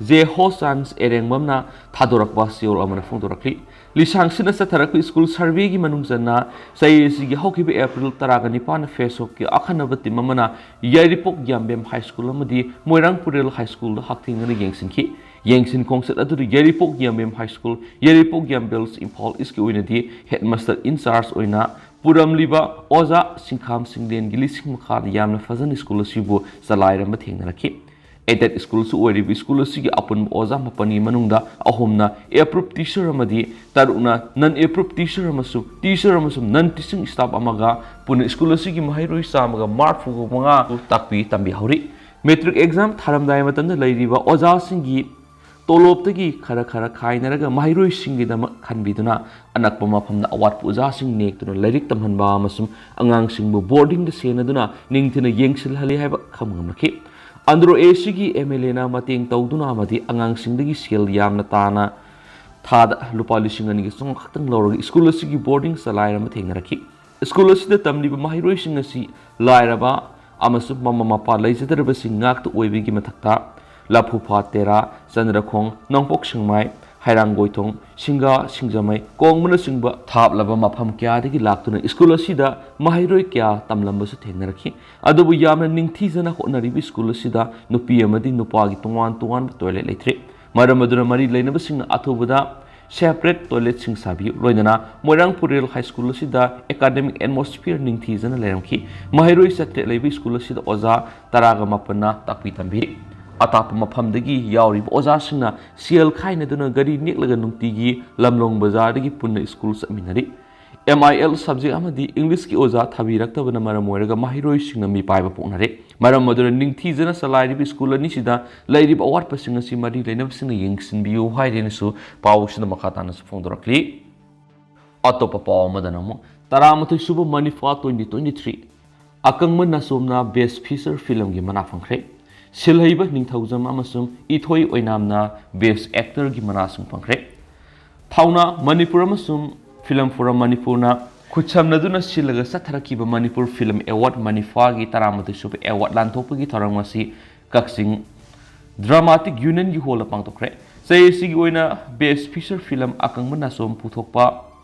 ꯖꯦ ꯍꯣꯁꯥꯟꯁ ꯑꯦꯔꯦꯡꯕꯝꯅ ꯊꯥꯗꯣꯔꯛꯄ ꯆꯦꯔꯣꯜ ꯑꯃꯅ ꯐꯣꯡꯗꯣꯔꯛꯂꯤ꯫ ꯂꯤꯁꯥꯡꯁꯤꯠꯅ ꯆꯠꯊꯔꯛꯄ ꯁ꯭ꯀꯨꯜ ꯁꯔꯚꯦꯒꯤ ꯃꯅꯨꯡ ꯆꯟꯅ ꯆꯍꯤ ꯑꯁꯤꯒꯤ ꯍꯧꯈꯤꯕ ꯑꯦꯄ꯭ꯔꯤꯜ ꯇꯔꯥꯒ ꯅꯤꯄꯥꯟꯗ ꯐꯦꯁꯣꯛꯀꯤ ꯑꯈꯟꯅꯕ ꯇꯤꯝ ꯑꯃꯅ ꯌꯥꯏꯔꯤꯄꯣꯛ ꯌꯥꯝꯕꯦꯝ ꯍꯥꯏ ꯁ꯭ꯀꯨꯜ ꯑꯃꯗꯤ ꯃꯣꯏꯔꯥꯡ ꯄꯨꯔꯦꯜ ꯍꯥꯏ ꯁ꯭ꯀꯨꯜꯗ ꯍꯛꯊꯦꯡꯅꯅ ꯌꯦꯡꯁꯤꯟꯈꯤ꯫ ꯌꯦꯡꯁꯤꯟ ꯈꯣꯡꯆꯠ ꯑꯗꯨꯗ ꯌꯥꯏꯔꯤꯄꯣꯛ ꯌꯥꯝꯕꯦꯝ ꯍꯥꯏ ꯁ꯭ꯀꯨꯜ, ꯌꯥꯏꯔꯤꯄꯣꯛ ꯌꯥꯝꯕꯦꯜꯁ ꯏꯝꯐꯥꯜ ꯏꯁꯀꯤ ꯑꯣꯏꯅꯗꯤ ꯍꯦꯗꯃꯥꯁꯇꯔ ꯏꯟꯆꯥꯔꯖ ꯑꯣꯏꯅ ꯄꯨꯔꯝꯂꯤꯕ ꯑꯣꯖꯥ ꯁꯤꯡꯈꯥꯝ ꯁꯤꯡꯂꯦꯟꯒꯤ ꯂꯤꯁꯤꯡ ꯃꯈꯥꯗ ꯌꯥꯝꯅ ꯐꯖꯅ ꯁ꯭ꯀꯨꯜ ꯑꯁꯤꯕꯨ ꯆꯂꯥꯏꯔꯝꯕ ꯊꯦꯡꯅꯔꯛꯈꯤ꯫ ꯑꯦꯗꯦꯗ ꯁ꯭ꯀꯨꯜꯁꯨ ꯑꯣꯏꯔꯤꯕ ꯁ꯭ꯀꯨꯜ ꯑꯁꯤꯒꯤ ꯑꯄꯨꯟꯕ ꯑꯣꯖꯥ ꯃꯥꯄꯟꯒꯤ ꯃꯅꯨꯡꯗ ꯑꯍꯨꯝꯅ ꯑꯦꯄ꯭ꯔꯨꯞ ꯇꯤꯆꯔ ꯑꯃꯗꯤ ꯇꯔꯨꯛꯅ ꯅꯟ ꯑꯦꯄ꯭ꯔꯨꯞ ꯇꯤꯆꯔ ꯑꯃꯁꯨꯡ ꯇꯤꯆꯔ ꯑꯃꯁꯨꯡ ꯅꯟ ꯇꯤꯆꯤꯡ ꯁ꯭ꯇꯥꯐ ꯑꯃꯒ ꯄꯨꯟꯅ ꯁ꯭ꯀꯨꯜ ꯑꯁꯤꯒꯤ ꯃꯍꯩꯔꯣꯏ ꯆꯥꯝꯃꯒ ꯃꯔꯤꯐꯨ ꯃꯉꯥ ꯇꯥꯛꯄꯤ ꯇꯝꯕꯤꯍꯧꯔꯤ꯫ ꯃꯦꯇ꯭ꯔꯤꯛ ꯑꯦꯛꯖꯥꯝ ꯊꯥꯔꯝꯗꯥꯏ ꯃꯇꯝꯗ ꯂꯩꯔꯤꯕ ꯑꯣꯖꯥꯁꯤꯡꯒꯤ ꯇꯣꯂꯣꯞꯇꯒꯤ ꯈꯔ ꯈꯔ ꯈꯥꯏꯅꯔꯒ ꯃꯍꯩꯔꯣꯏꯁꯤꯡꯒꯤꯗꯃꯛ ꯈꯟꯕꯤꯗꯨꯅ ꯑꯅꯛꯄ ꯃꯐꯝꯗ ꯑꯋꯥꯠꯄ ꯑꯣꯖꯥꯁꯤꯡ ꯅꯦꯛꯇꯨꯅ ꯂꯥꯏꯔꯤꯛ ꯇꯝꯍꯟꯕ ꯑꯃꯁꯨꯡ ꯑꯉꯥꯡꯁꯤꯡꯕꯨ ꯕꯣꯔꯗꯤꯡꯗ ꯁꯦꯟꯅꯗꯨꯅ ꯅꯤꯡꯊꯤꯅ ꯌꯦꯡꯁꯤꯜꯍꯜꯂꯤ ꯍꯥꯏꯕ ꯈꯪꯕ ꯉꯝꯂꯛꯈꯤ꯫ ꯑꯟꯗ꯭ꯔꯣ ꯑꯦꯁꯤꯒꯤ ꯑꯦꯝ ꯑꯦꯜ ꯑꯦꯅ ꯃꯇꯦꯡ ꯇꯧꯗꯨꯅ ꯑꯃꯗꯤ ꯑꯉꯥꯡꯁꯤꯡꯗꯒꯤ ꯁꯦꯜ ꯌꯥꯝꯅ ꯇꯥꯅ ꯊꯥꯗ ꯂꯨꯄꯥ ꯂꯤꯁꯤꯡ ꯑꯅꯤꯒ ꯆꯥꯝꯃꯉꯥ ꯈꯛꯇꯪ ꯂꯧꯔꯒ ꯁ꯭ꯀꯨꯜ ꯑꯁꯤꯒꯤ ꯕꯣꯔꯗꯤꯡ ꯆꯂꯥꯏꯔꯝꯕ ꯊꯦꯡꯅꯔꯛꯈꯤ꯫ ꯁ꯭ꯀꯨꯜ ꯑꯁꯤꯗ ꯇꯝꯂꯤꯕ ꯃꯍꯩꯔꯣꯏꯁꯤꯡ ꯑꯁꯤ ꯂꯥꯏꯔꯕ ꯑꯃꯁꯨꯡ ꯃꯃꯥ ꯃꯄꯥ ꯂꯩꯖꯗ꯭ꯔꯕꯁꯤꯡ ꯉꯥꯛꯇ ꯑꯣꯏꯕꯒꯤ ꯃꯊꯛꯇ, ꯂꯐꯨꯐꯥ ꯇꯦꯔꯥ, ꯆꯟꯗ꯭ꯔꯈꯣꯡ, ꯅꯣꯡꯄꯣꯛ ꯁꯦꯛꯃꯥꯏ, ꯍꯩꯔꯥꯡꯒꯣꯏꯊꯣꯡ, ꯁꯤꯡꯒꯥ, ꯁꯤꯡꯖꯃꯩ, ꯀꯣꯡꯕꯅꯆꯤꯡꯕ ꯊꯥꯞꯂꯕ ꯃꯐꯝ ꯀꯌꯥꯗꯒꯤ ꯂꯥꯛꯇꯨꯅ ꯁ꯭ꯀꯨꯜ ꯑꯁꯤꯗ ꯃꯍꯩꯔꯣꯏ ꯀꯌꯥ ꯇꯝꯂꯝꯕꯁꯨ ꯊꯦꯡꯅꯔꯛꯈꯤ꯫ ꯑꯗꯨꯕꯨ ꯌꯥꯝꯅ ꯅꯤꯡꯊꯤꯖꯅ ꯍꯣꯠꯅꯔꯤꯕ ꯁ꯭ꯀꯨꯜ ꯑꯁꯤꯗ ꯅꯨꯄꯤ ꯑꯃꯗꯤ ꯅꯨꯄꯥꯒꯤ ꯇꯣꯉꯥꯟ ꯇꯣꯉꯥꯟꯕ ꯇꯣꯏꯂꯦꯠ ꯂꯩꯇ꯭ꯔꯤ꯫ ꯃꯔꯝ ꯑꯗꯨꯅ ꯃꯔꯤ ꯂꯩꯅꯕꯁꯤꯡꯅ ꯑꯊꯨꯕꯗ ꯁꯦꯄꯔꯦꯠ ꯇꯣꯏꯂꯦꯠꯁꯤꯡ ꯁꯥꯕꯤꯌꯨ꯫ ꯂꯣꯏꯅꯅ ꯃꯣꯏꯔꯥꯡ ꯄꯨꯔꯦꯜ ꯍꯥꯏ ꯁ꯭ꯀꯨꯜ ꯑꯁꯤꯗ ꯑꯦꯀꯥꯗꯦꯃꯤꯛ ꯑꯦꯠꯃꯣꯁꯐꯤꯌꯔ ꯅꯤꯡꯊꯤꯖꯅ ꯂꯩꯔꯝꯈꯤ꯫ ꯃꯍꯩꯔꯣꯏ ꯆꯥꯇ꯭ꯔꯦꯠ ꯂꯩꯕ ꯁ꯭ꯀꯨꯜ ꯑꯁꯤꯗ ꯑꯣꯖꯥ ꯇꯔꯥꯒ ꯃꯥꯄꯟꯅ ꯇꯥꯛꯄꯤ ꯇꯝꯕꯤꯔꯤ꯫ ꯑꯇꯥꯞꯄ ꯃꯐꯝꯗꯒꯤ ꯌꯥꯎꯔꯤꯕ ꯑꯣꯖꯥꯁꯤꯡꯅ ꯁꯦꯜ ꯈꯥꯏꯅꯗꯨꯅ ꯒꯥꯔꯤ ꯅꯦꯛꯂꯒ ꯅꯨꯡꯇꯤꯒꯤ ꯂꯝꯂꯣꯡ ꯕꯖꯥꯔꯗꯒꯤ ꯄꯨꯟꯅ ꯁ꯭ꯀꯨꯜ ꯆꯠꯃꯤꯟꯅꯔꯤ꯫ ꯑꯦꯝ ꯑꯥꯏ ꯑꯦꯜ ꯁꯕꯖꯦꯛ ꯑꯃꯗꯤ ꯏꯪꯂꯤꯁꯀꯤ ꯑꯣꯖꯥ ꯊꯥꯕꯤꯔꯛꯇꯕꯅ ꯃꯔꯝ ꯑꯣꯏꯔꯒ ꯃꯍꯩꯔꯣꯏꯁꯤꯡꯅ ꯃꯤꯄꯥꯏꯕ ꯄꯣꯛꯅꯔꯦ꯫ ꯃꯔꯝ ꯑꯗꯨꯅ ꯅꯤꯡꯊꯤꯖꯅ ꯆꯂꯥꯏꯔꯤꯕ ꯁ꯭ꯀꯨꯜ ꯑꯅꯤꯁꯤꯗ ꯂꯩꯔꯤꯕ ꯑꯋꯥꯠꯄꯁꯤꯡ ꯑꯁꯤ ꯃꯔꯤ ꯂꯩꯅꯕꯁꯤꯡꯅ ꯌꯦꯡꯁꯤꯟꯕꯤꯌꯨ ꯍꯥꯏꯗꯨꯅꯁꯨ ꯄꯥꯎꯁꯤꯗ ꯃꯈꯥ ꯇꯥꯅꯁꯨ ꯐꯣꯡꯗꯣꯔꯛꯂꯤ꯫ ꯑꯇꯣꯞꯄ ꯄꯥꯎ ꯑꯃꯗꯅ ꯑꯃꯨꯛ ꯇꯔꯥꯃꯥꯊꯣꯏ ꯁꯨꯕ ꯃꯅꯤꯐꯥ twenty twenty three ꯑꯀꯪꯕ ꯅꯥꯆꯣꯝꯅ Best Feature Filmꯒꯤ ꯃꯅꯥ ꯐꯪꯈ꯭ꯔꯦ꯫ ꯁꯤꯜꯍꯩꯕ ꯅꯤꯡꯊꯧꯖꯝ ꯑꯃꯁꯨꯡ ꯏꯊꯣꯏ ꯑꯣꯏꯅꯥꯝꯅ Best Actorꯒꯤ ꯃꯅꯥꯁꯤꯡ ꯐꯪꯈ꯭ꯔꯦ꯫ ꯊꯧꯅꯥ ꯃꯅꯤꯄꯨꯔ ꯑꯃꯁꯨꯡ Film Forum ꯃꯅꯤꯄꯨꯔꯅ ꯈꯨꯠꯁꯝꯅꯗꯨꯅ ꯁꯤꯜꯂꯒ ꯆꯠꯊꯔꯛꯈꯤꯕ ꯃꯅꯤꯄꯨꯔ ꯐꯤꯂꯝ ꯑꯦꯋꯥꯔꯗ ꯃꯅꯤꯐꯥꯒꯤ ꯇꯔꯥꯃꯥꯊꯣꯏ ꯁꯨꯕ ꯑꯦꯋꯥꯔꯗ ꯂꯥꯟꯊꯣꯛꯄꯒꯤ ꯊꯧꯔꯝ ꯑꯁꯤ ꯀꯛꯆꯤꯡ ꯗ꯭ꯔꯃꯥꯇꯤꯛ ꯌꯨꯅꯤꯌꯟꯒꯤ ꯍꯣꯜꯗ ꯄꯥꯡꯊꯣꯛꯈ꯭ꯔꯦ꯫ ꯆꯍꯤ ꯑꯁꯤꯒꯤ ꯑꯣꯏꯅ Best Feature Film ꯑꯀꯪꯕ ꯅꯥꯆꯣꯝ ꯄꯨꯊꯣꯛꯄ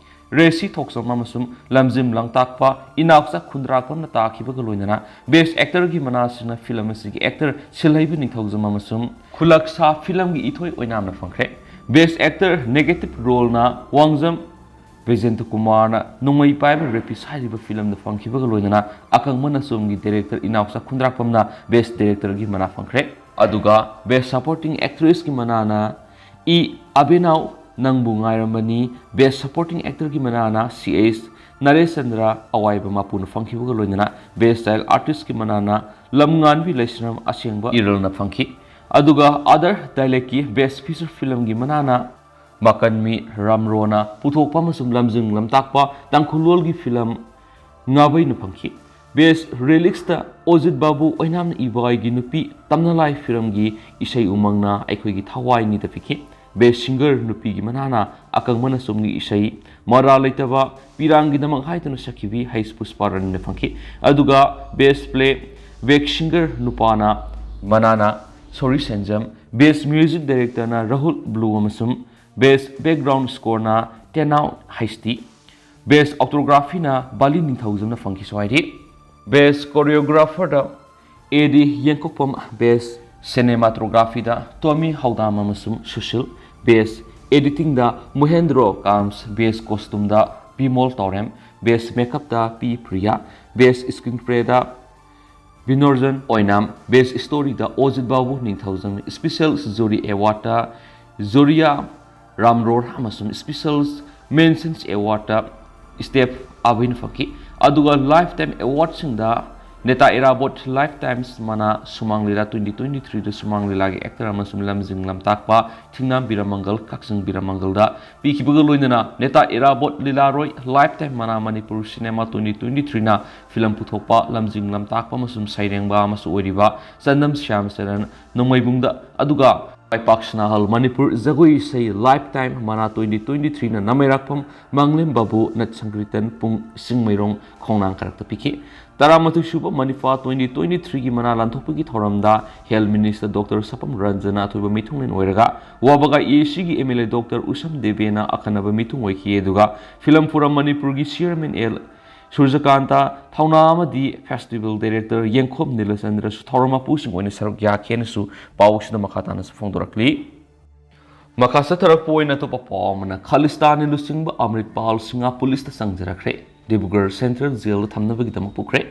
ꯔꯦꯁꯤ ꯊꯣꯛꯆꯝ ꯑꯃꯁꯨꯡ ꯂꯝꯖꯤꯡ ꯂꯝꯇꯥꯛꯄ ꯏꯅꯥꯎꯆꯥ ꯈꯨꯟꯗ꯭ꯔꯥꯛꯄꯝꯅ ꯇꯥꯈꯤꯕꯒ ꯂꯣꯏꯅꯅ Best Actorꯒꯤ ꯃꯅꯥꯁꯤꯡꯅ ꯐꯤꯂꯝ ꯑꯁꯤꯒꯤ ꯑꯦꯛꯇꯔ ꯁꯤꯜꯍꯩꯕ ꯅꯤꯡꯊꯧꯖꯝ ꯑꯃꯁꯨꯡ ꯈꯨꯂꯛꯁꯥ ꯐꯤꯂꯝꯒꯤ ꯏꯊꯣꯏ ꯑꯣꯏꯅꯥꯝꯅ ꯐꯪꯈ꯭ꯔꯦ꯫ Best Actor Negative Roleꯅ ꯋꯥꯡꯖꯝ ꯕꯤꯖꯦꯟꯗ꯭ꯔ ꯀꯨꯃꯥꯔꯅ ꯅꯣꯡꯃꯩ ꯄꯥꯏꯕ ꯔꯦꯄꯤꯁ ꯍꯥꯏꯔꯤꯕ ꯐꯤꯂꯝꯗ ꯐꯪꯈꯤꯕꯒ ꯂꯣꯏꯅꯅ ꯑꯀꯪꯕ ꯅꯥꯆꯣꯝꯒꯤ ꯗꯥꯏꯔꯦꯛꯇꯔ ꯏꯅꯥꯎꯆꯥ ꯈꯨꯟꯗ꯭ꯔꯥꯛꯄꯝꯅ Best Directorꯒꯤ ꯃꯅꯥ ꯐꯪꯈ꯭ꯔꯦ꯫ ꯑꯗꯨꯒ Best Supporting Actressꯀꯤ ꯃꯅꯥꯅ ꯏ ꯑꯕꯦꯅꯥꯎ ꯅꯪꯕꯨ ꯉꯥꯏꯔꯝꯕꯅꯤ, Best Supporting Actorꯒꯤ ꯃꯅꯥꯅ C S ꯅꯔꯦꯁ Chandra ꯑꯋꯥꯏꯕ ꯃꯄꯨꯅ ꯐꯪꯈꯤꯕꯒ ꯂꯣꯏꯅꯅ Best Child Artistꯀꯤ ꯃꯅꯥꯅ ꯂꯝꯉꯥꯟꯕꯤ ꯂꯩꯁ꯭ꯔꯝ ꯑꯁꯦꯡꯕ ꯏꯔꯜꯅ ꯐꯪꯈꯤ꯫ ꯑꯗꯨꯒ Other Dialectꯀꯤ Best Feature Filmꯒꯤ ꯃꯅꯥꯅ ꯃꯀꯟꯃꯤ ꯔꯥꯝꯔꯣꯅ ꯄꯨꯊꯣꯛꯄ ꯑꯃꯁꯨꯡ ꯂꯝꯖꯤꯡ ꯂꯝꯇꯥꯛꯄ ꯇꯥꯡꯈꯨꯜꯂꯣꯜꯒꯤ ꯐꯤꯂꯝ ꯉꯥꯕꯩꯅ ꯐꯪꯈꯤ꯫ Best Lyricsꯇ ꯑꯣꯖꯤꯠ ꯕꯥꯕꯨ ꯑꯣꯏꯅꯥꯝꯅ ꯏꯕ ꯑꯩꯒꯤ ꯅꯨꯄꯤ ꯇꯝꯅꯂꯥꯏ ꯐꯤꯂꯝꯒꯤ ꯏꯁꯩ ꯎꯃꯪꯅ ꯑꯩꯈꯣꯏꯒꯤ ꯊꯋꯥꯏꯅꯤꯗ ꯄꯤꯈꯤ꯫ Best Singer ꯅꯨꯄꯤꯒꯤ ꯃꯅꯥꯅ ꯑꯀꯪꯕ ꯅꯥꯆꯣꯝꯒꯤ ꯏꯁꯩ ꯃꯔꯥ ꯂꯩꯇꯕ ꯄꯤꯔꯥꯡꯒꯤꯗꯃꯛ ꯍꯥꯏꯗꯨꯅ ꯁꯛꯈꯤꯕꯤ ꯍꯩꯁ ꯄꯨꯁꯄꯥꯔꯥꯅꯤꯅ ꯐꯪꯈꯤ꯫ ꯑꯗꯨꯒ Best Playback Singer ꯅꯨꯄꯥꯅ ꯃꯅꯥꯅ ꯁꯣꯔꯤ ꯁꯦꯟꯖꯝ, Best Music Directorꯅ ꯔꯥꯍꯨꯜ ꯕ꯭ꯂꯨ ꯑꯃꯁꯨꯡ Best Background Scoreꯅ ꯇꯦꯅꯥꯎ ꯍꯩꯁꯇꯤ, Best Autographyꯅ ꯕꯥꯂꯤ ꯅꯤꯡꯊꯧꯖꯝꯅ ꯐꯪꯈꯤꯁꯨ ꯍꯥꯏꯔꯤ꯫ Best Choreographerꯗ ꯑꯦ ꯗꯤ ꯌꯦꯡꯀꯣꯛꯄꯝ, Best Cinematographyꯗ ꯇꯣꯃꯤ ꯍꯧꯗꯥꯝ ꯑꯃꯁꯨꯡ Sushil, Best Editingꯗ ꯃꯣꯍꯦꯟꯗ꯭ꯔꯣ ꯀꯥꯝꯁ, Best Costumeꯗ Bimol ꯇꯧꯔꯦꯝ, Best Makeupꯇ ꯄꯤ ꯄ꯭ꯔꯤꯌꯥ, Best Screenplayꯗ ꯕꯤꯅꯣꯔꯖꯟ ꯑꯣꯏꯅꯥꯝ, Best Storyꯗ ꯑꯣꯖꯤꯠ ꯕꯥꯕꯨ ꯅꯤꯡꯊꯧꯖꯝ, Special Jury Awardꯇ ꯖꯣꯔꯤꯌꯥ ꯔꯥꯝꯔꯣꯔ ꯑꯃꯁꯨꯡ Special Mentions Awardꯇ ꯏꯁꯇꯦꯞ ꯑꯥꯕꯩꯅ ꯐꯪꯈꯤ꯫ ꯑꯗꯨꯒ ꯂꯥꯏꯐ ꯇꯥꯏꯝ ꯑꯦꯋꯥꯔꯗꯁꯤꯡꯗ ꯅꯦꯇꯥ ꯏꯔꯥꯕꯣꯠ ꯂꯥꯏꯐ ꯇꯥꯏꯝꯁ ꯃꯅꯥ ꯁꯨꯃꯥꯡ ꯂꯤꯂꯥ ꯇ꯭ꯋꯦꯟꯇꯤ ꯇ꯭ꯋꯦꯟꯇꯤ ꯊ꯭ꯔꯤꯗ ꯁꯨꯃꯥꯡ ꯂꯤꯂꯥꯒꯤ ꯑꯦꯛꯇꯔ ꯑꯃꯁꯨꯡ ꯂꯝꯖꯤꯡ ꯂꯝꯇꯥꯛꯄ ꯊꯤꯡꯅꯥꯝ ꯕꯤꯔꯃꯪꯒꯜ, ꯀꯛꯆꯤꯡ ꯕꯤꯔꯃꯪꯒꯜꯗ ꯄꯤꯈꯤꯕꯒ ꯂꯣꯏꯅꯅ ꯅꯦꯇꯥ ꯏꯔꯥꯕꯣꯠ ꯂꯤꯂꯥꯔꯣꯏ ꯂꯥꯏꯐ ꯇꯥꯏꯝ ꯃꯅꯥ ꯃꯅꯤꯄꯨꯔ ꯁꯤꯅꯦꯃꯥ ꯇ꯭ꯋꯦꯟꯇꯤ ꯇ꯭ꯋꯦꯟꯇꯤ ꯊ꯭ꯔꯤꯅ ꯐꯤꯂꯝ ꯄꯨꯊꯣꯛꯄ, ꯂꯝꯖꯤꯡ ꯂꯝꯇꯥꯛꯄ ꯑꯃꯁꯨꯡ ꯁꯩꯔꯦꯡꯕ ꯑꯃꯁꯨ ꯑꯣꯏꯔꯤꯕ ꯆꯟꯗꯝ ꯁ꯭ꯌꯥꯝꯆꯔꯟ ꯅꯣꯡꯃꯩꯕꯨꯡꯗ, ꯑꯗꯨꯒ ꯄꯥꯏꯄꯥꯛ ꯁꯅꯥꯍꯜ ꯃꯅꯤꯄꯨꯔ ꯖꯒꯣꯏ ꯏꯁꯩ ꯂꯥꯏꯐ ꯇꯥꯏꯝ ꯃꯅꯥ ꯇ꯭ꯋꯦꯟꯇꯤ ꯇ꯭ꯋꯦꯟꯇꯤ ꯊ꯭ꯔꯤꯅ ꯅꯃꯩꯔꯥꯛꯐꯝ ꯃꯥꯡꯂꯦꯝ ꯕꯥꯕꯨ ꯅꯠ ꯁꯪꯀ꯭ꯔꯤꯇꯟ ꯄꯨꯡ ꯆꯤꯡꯃꯩꯔꯣꯡ ꯈꯣꯡꯅꯥꯡ ꯀꯔꯛꯇ ꯄꯤꯈꯤ꯫ ꯇꯔꯥꯃꯥꯊꯣꯏ ꯁꯨꯕ ꯃꯅꯤꯄꯥ ꯇ꯭ꯋꯦꯟꯇꯤ ꯇ꯭ꯋꯦꯟꯇꯤ ꯊ꯭ꯔꯤꯒꯤ ꯃꯅꯥ ꯂꯥꯟꯊꯣꯛꯄꯒꯤ ꯊꯧꯔꯝꯗ ꯍꯦꯜꯊ ꯃꯤꯅꯤꯁꯇꯔ ꯗꯣꯛꯇꯔ ꯁꯄꯝ ꯔꯟꯖꯟꯅ ꯑꯊꯣꯏꯕ ꯃꯤꯊꯨꯡꯂꯦꯟ ꯑꯣꯏꯔꯒ ꯋꯥꯕꯒꯥ ꯑꯦ ꯁꯤꯒꯤ ꯑꯦꯝ ꯑꯦꯜ ꯑꯦ ꯗꯣꯛꯇꯔ ꯎꯁꯝ ꯗꯦꯕꯦꯅ ꯑꯈꯟꯅꯕ ꯃꯤꯊꯨꯡ ꯑꯣꯏꯈꯤ꯫ ꯑꯗꯨꯒ ꯐꯤꯂꯝ ꯐꯣꯔꯝ ꯃꯅꯤꯄꯨꯔꯒꯤ ꯆꯤꯌꯔꯃꯦꯟ ꯑꯦꯜ ꯁꯨꯔꯖꯀꯥꯟꯇ ꯊꯧꯅꯥ ꯑꯃꯗꯤ ꯐꯦꯁꯇꯤꯚꯦꯜ ꯗꯥꯏꯔꯦꯛꯇꯔ ꯌꯦꯡꯈꯣꯝ ꯅꯤꯂꯆꯟꯗ꯭ꯔꯁꯨ ꯊꯧꯔꯝ ꯃꯄꯨꯁꯤꯡ ꯑꯣꯏꯅ ꯁꯔꯨꯛ ꯌꯥꯈꯤ ꯍꯥꯏꯅꯁꯨ ꯄꯥꯎꯁꯤꯗ ꯃꯈꯥ ꯇꯥꯅꯁꯨ ꯐꯣꯡꯗꯣꯔꯛꯂꯤ꯫ ꯃꯈꯥ ꯆꯠꯊꯔꯛꯄ ꯑꯣꯏꯅ ꯑꯇꯣꯞꯄ ꯄꯥꯎ ꯑꯃꯅ, ꯈꯥꯂꯤꯁꯇꯥꯟꯅꯤ ꯂꯨꯆꯤꯡꯕ ꯑꯃ꯭ꯔꯤꯠꯄꯥꯜ ꯁꯤꯡꯍ ꯄꯨꯂꯤꯁꯇ ꯆꯪꯖꯔꯛꯈ꯭ꯔꯦ꯫ ꯗꯤꯕ꯭ꯔꯨꯒꯔ ꯁꯦꯟꯇ꯭ꯔꯦꯜ ꯖꯦꯜꯗ ꯊꯝꯅꯕꯒꯤꯗꯃꯛ ꯄꯨꯈ꯭ꯔꯦ꯫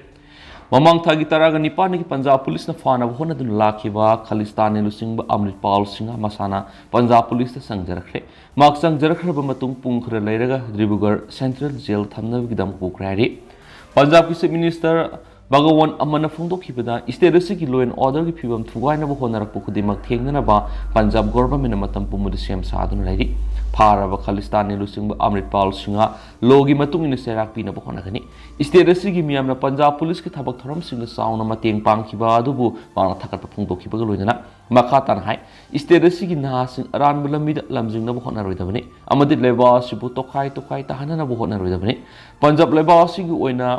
ꯃꯃꯥꯡ ꯊꯥꯒꯤ ꯇꯔꯥꯒ ꯅꯤꯄꯥꯟꯗꯒꯤ ꯄꯟꯖꯥꯕ ꯄꯨꯂꯤꯁꯅ ꯐꯥꯅꯕ ꯍꯣꯠꯅꯗꯨꯅ ꯂꯥꯛꯈꯤꯕ ꯈꯥꯂꯤꯁꯇꯥꯟꯅꯤ ꯂꯨꯆꯤꯡꯕ ꯑꯃ꯭ꯔꯤꯠꯄꯥꯜ ꯁꯤꯡꯍ ꯃꯁꯥꯅ ꯄꯟꯖꯥꯕ ꯄꯨꯂꯤꯁꯇ ꯆꯪꯖꯔꯛꯈ꯭ꯔꯦ꯫ ꯃꯍꯥꯛ ꯆꯪꯖꯔꯛꯈ꯭ꯔꯕ ꯃꯇꯨꯡ ꯄꯨꯡ ꯈꯔ ꯂꯩꯔꯒ ꯗꯤꯕ꯭ꯔꯨꯒꯔ ꯁꯦꯟꯇ꯭ꯔꯦꯜ ꯖꯦꯜ ꯊꯝꯅꯕꯒꯤꯗꯃꯛ ꯄꯨꯈ꯭ꯔꯦ ꯍꯥꯏꯔꯤ꯫ ꯄꯟꯖꯥꯕꯀꯤ ꯆꯤꯐ ꯃꯤꯅꯤꯁꯇꯔ ꯚꯒꯋꯟ ꯑꯃꯅ ꯐꯣꯡꯗꯣꯛꯈꯤꯕꯗ, ꯁ꯭ꯇꯦꯠ ꯑꯁꯤꯒꯤ law and order ꯒꯤ ꯐꯤꯕꯝ ꯊꯨꯒꯥꯏꯅꯕ ꯍꯣꯠꯅꯔꯛꯄ ꯈꯨꯗꯤꯡꯃꯛ ꯊꯦꯡꯅꯅꯕ ꯄꯟꯖꯥꯕ ꯒꯣꯚꯔꯟꯃꯦꯟꯠꯅ ꯃꯇꯝ ꯄꯨꯝꯕꯗ ꯁꯦꯝ ꯁꯥꯗꯨꯅ ꯂꯩꯔꯤ꯫ ꯐꯥꯔꯕ ꯈꯥꯂꯤꯁꯇꯥꯟꯅꯤ ꯂꯨꯆꯤꯡꯕ ꯑꯃ꯭ꯔꯤꯠꯄꯥꯜ ꯁꯤꯡꯍ ꯂꯣꯒꯤ ꯃꯇꯨꯡ ꯏꯟꯅ ꯆꯩꯔꯥꯛ ꯄꯤꯅꯕ ꯍꯣꯠꯅꯒꯅꯤ꯫ ꯁ꯭ꯇꯦꯠ ꯑꯁꯤꯒꯤ ꯃꯤꯌꯥꯝꯅ ꯄꯟꯖꯥꯕ ꯄꯨꯂꯤꯁꯀꯤ ꯊꯕꯛ ꯊꯧꯔꯝꯁꯤꯡꯗ ꯆꯥꯎꯅ ꯃꯇꯦꯡ ꯄꯥꯡꯈꯤꯕ ꯑꯗꯨꯕꯨ ꯃꯍꯥꯛꯅ ꯊꯥꯒꯠꯄ ꯐꯣꯡꯗꯣꯛꯈꯤꯕꯒ ꯂꯣꯏꯅꯅ ꯃꯈꯥ ꯇꯥꯅ ꯍꯥꯏ, ꯁ꯭ꯇꯦꯠ ꯑꯁꯤꯒꯤ ꯅꯍꯥꯁꯤꯡ ꯑꯔꯥꯟꯕ ꯂꯝꯕꯤꯗ ꯂꯝꯖꯤꯡꯅꯕ ꯍꯣꯠꯅꯔꯣꯏꯗꯕꯅꯤ ꯑꯃꯗꯤ ꯂꯩꯕꯥꯛ ꯑꯁꯤꯕꯨ ꯇꯣꯈꯥꯏ ꯇꯣꯈꯥꯏ ꯇꯥꯍꯟꯅꯅꯕ ꯍꯣꯠꯅꯔꯣꯏꯗꯕꯅꯤ꯫ ꯄꯟꯖꯥꯕ ꯂꯩꯕꯥꯛ ꯑꯁꯤꯒꯤ ꯑꯣꯏꯅ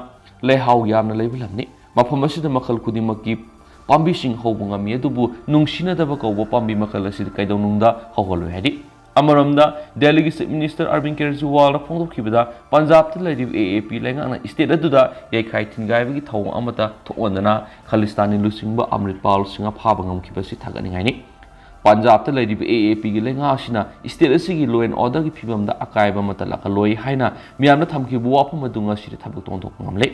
ꯂꯩꯍꯥꯎ ꯌꯥꯝꯅ ꯂꯩꯕ ꯂꯝꯅꯤ꯫ ꯃꯐꯝ ꯑꯁꯤꯗ ꯃꯈꯜ ꯈꯨꯗꯤꯡꯃꯛꯀꯤ ꯄꯥꯝꯕꯤꯁꯤꯡ ꯍꯧꯕ ꯉꯝꯃꯤ, ꯑꯗꯨꯕꯨ ꯅꯨꯡꯁꯤꯅꯗꯕ ꯀꯧꯕ ꯄꯥꯝꯕꯤ ꯃꯈꯜ ꯑꯁꯤꯗꯤ ꯀꯩꯗꯧꯅꯨꯡꯗ ꯍꯧꯍꯜꯂꯣꯏ ꯍꯥꯏꯔꯤ꯫ ꯑꯃꯔꯣꯝꯗ, ꯗꯦꯜꯂꯤꯒꯤ ꯆꯤꯐ ꯃꯤꯅꯤꯁꯇꯔ ꯑꯔꯕꯤꯟ ꯀꯦꯖꯔꯤꯋꯥꯜꯅ ꯐꯣꯡꯗꯣꯛꯈꯤꯕꯗ, ꯄꯟꯖꯥꯕꯇ ꯂꯩꯔꯤꯕ ꯑꯦ ꯑꯦ ꯄꯤ ꯂꯩꯉꯥꯛꯅ ꯁ꯭ꯇꯦꯠ ꯑꯗꯨꯗ ꯌꯩꯈꯥꯏ ꯊꯤꯟꯒꯥꯏꯕꯒꯤ ꯊꯧꯑꯣꯡ ꯑꯃꯠꯇ ꯊꯣꯛꯍꯟꯗꯅ ꯈꯥꯂꯤꯁꯇꯥꯅꯤ ꯂꯨꯆꯤꯡꯕ ꯑꯃ꯭ꯔꯤꯠꯄꯥꯜ ꯁꯤꯡꯍ ꯐꯥꯕ ꯉꯝꯈꯤꯕ ꯑꯁꯤ ꯊꯥꯒꯠꯅꯤꯡꯉꯥꯏꯅꯤ꯫ ꯄꯟꯖꯥꯕꯇ ꯂꯩꯔꯤꯕ ꯑꯦ ꯑꯦ ꯄꯤꯒꯤ ꯂꯩꯉꯥꯛ ꯑꯁꯤꯅ ꯁ꯭ꯇꯦꯠ ꯑꯁꯤꯒꯤ law and order ꯒꯤ ꯐꯤꯕꯝꯗ ꯑꯀꯥꯏꯕ ꯑꯃꯠꯇ ꯂꯥꯛꯍꯜꯂꯣꯏ ꯍꯥꯏꯅ ꯃꯤꯌꯥꯝꯅ ꯊꯝꯈꯤꯕ ꯋꯥꯐꯝ ꯑꯗꯨ ꯉꯁꯤꯗꯤ ꯊꯕꯛꯇ ꯑꯣꯟꯊꯣꯛꯄ ꯉꯝꯂꯦ꯫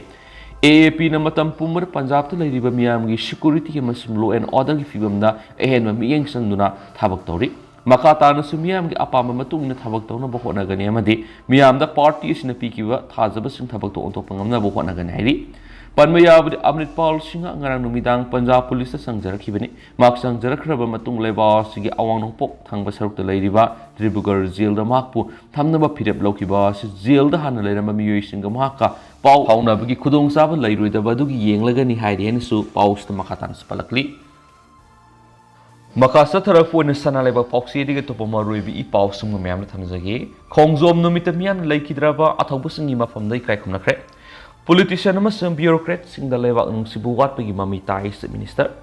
ꯑꯦ ꯑꯦ ꯄꯤꯅ ꯃꯇꯝ ꯄꯨꯝꯕꯗ ꯄꯟꯖꯥꯕꯇ ꯂꯩꯔꯤꯕ ꯃꯤꯌꯥꯝꯒꯤ security ꯑꯃꯁꯨꯡ law and order ꯒꯤ ꯐꯤꯕꯝꯗ ꯑꯍꯦꯟꯕ ꯃꯤꯠꯌꯦꯡ ꯆꯪꯗꯨꯅ ꯊꯕꯛ ꯇꯧꯔꯤ꯫ ꯃꯈꯥ ꯇꯥꯅꯁꯨ ꯃꯤꯌꯥꯝꯒꯤ ꯑꯄꯥꯝꯕ ꯃꯇꯨꯡ ꯏꯟꯅ ꯊꯕꯛ ꯇꯧꯅꯕ ꯍꯣꯠꯅꯒꯅꯤ ꯑꯃꯗꯤ ꯃꯤꯌꯥꯝꯗ ꯄꯥꯔꯇꯤ ꯑꯁꯤꯅ ꯄꯤꯈꯤꯕ ꯊꯥꯖꯕꯁꯤꯡ ꯊꯕꯛꯇ ꯑꯣꯟꯊꯣꯛꯄ ꯉꯝꯅꯕ ꯍꯣꯠꯅꯒꯅꯤ ꯍꯥꯏꯔꯤ꯫ ꯄꯟꯕ ꯌꯥꯕꯗꯤ, ꯑꯃ꯭ꯔꯤꯠꯄꯥꯜ ꯁꯤꯡꯍ ꯉꯔꯥꯡ ꯅꯨꯃꯤꯗꯥꯡ ꯄꯟꯖꯥꯕ ꯄꯨꯂꯤꯁꯇ ꯆꯪꯖꯔꯛꯈꯤꯕꯅꯤ꯫ ꯃꯍꯥꯛ ꯆꯪꯖꯔꯛꯈ꯭ꯔꯕ ꯃꯇꯨꯡ, ꯂꯩꯕꯥꯛ ꯑꯁꯤꯒꯤ ꯑꯋꯥꯡ ꯅꯣꯡꯄꯣꯛ ꯊꯪꯕ ꯁꯔꯨꯛꯇ ꯂꯩꯔꯤꯕ ꯗꯤꯕ꯭ꯔꯨꯒꯔ ꯖꯦꯜꯗ ꯃꯍꯥꯛꯄꯨ ꯊꯝꯅꯕ ꯐꯤꯔꯦꯞ ꯂꯧꯈꯤꯕ ꯑꯁꯤ ꯖꯦꯜꯗ ꯍꯥꯟꯅ ꯂꯩꯔꯝꯕ ꯃꯤꯑꯣꯏꯁꯤꯡꯒ ꯃꯍꯥꯛꯀ ꯄꯥꯎ ꯐꯥꯎꯅꯕꯒꯤ ꯈꯨꯗꯣꯡꯆꯥꯕ ꯂꯩꯔꯣꯏꯗꯕ ꯑꯗꯨꯒꯤ ꯌꯦꯡꯂꯒꯅꯤ ꯍꯥꯏꯔꯤ ꯍꯥꯏꯅꯁꯨ ꯄꯥꯎꯁꯤꯗ ꯃꯈꯥ ꯇꯥꯅꯁꯨ ꯄꯜꯂꯛꯂꯤ꯫ ꯃꯈꯥ ꯆꯠꯊꯔꯛꯄ ꯑꯣꯏꯅ ꯁꯅꯥ ꯂꯩꯕꯥꯛ ꯄꯥꯎꯆꯦꯗꯒꯤ ꯑꯇꯣꯞꯄ ꯃꯔꯨꯑꯣꯏꯕ ꯏ ꯄꯥꯎꯁꯤꯡꯒ ꯃꯌꯥꯝꯅ ꯊꯝꯖꯒꯦ꯫ ꯈꯣꯡꯖꯣꯝ ꯅꯨꯃꯤꯠꯇ ꯃꯤꯌꯥꯝꯅ ꯂꯩꯈꯤꯗ꯭ꯔꯕ ꯑꯊꯧꯕꯁꯤꯡꯒꯤ ꯃꯐꯝꯗ ꯏꯀꯥꯏ ꯈꯨꯝꯅꯈ꯭ꯔꯦ꯫ ꯄꯣꯂꯤꯇꯤꯁꯤꯌꯥꯟ ꯑꯃꯁꯨꯡ ꯕ꯭ꯌꯨꯔꯣꯀ꯭ꯔꯦꯠꯁꯤꯡꯗ ꯂꯩꯕꯥꯛ ꯅꯨꯡꯁꯤꯕ ꯋꯥꯠꯄꯒꯤ ꯃꯃꯤ ꯇꯥꯏ, ꯆꯤꯐ ꯃꯤꯅꯤꯁꯇꯔ꯫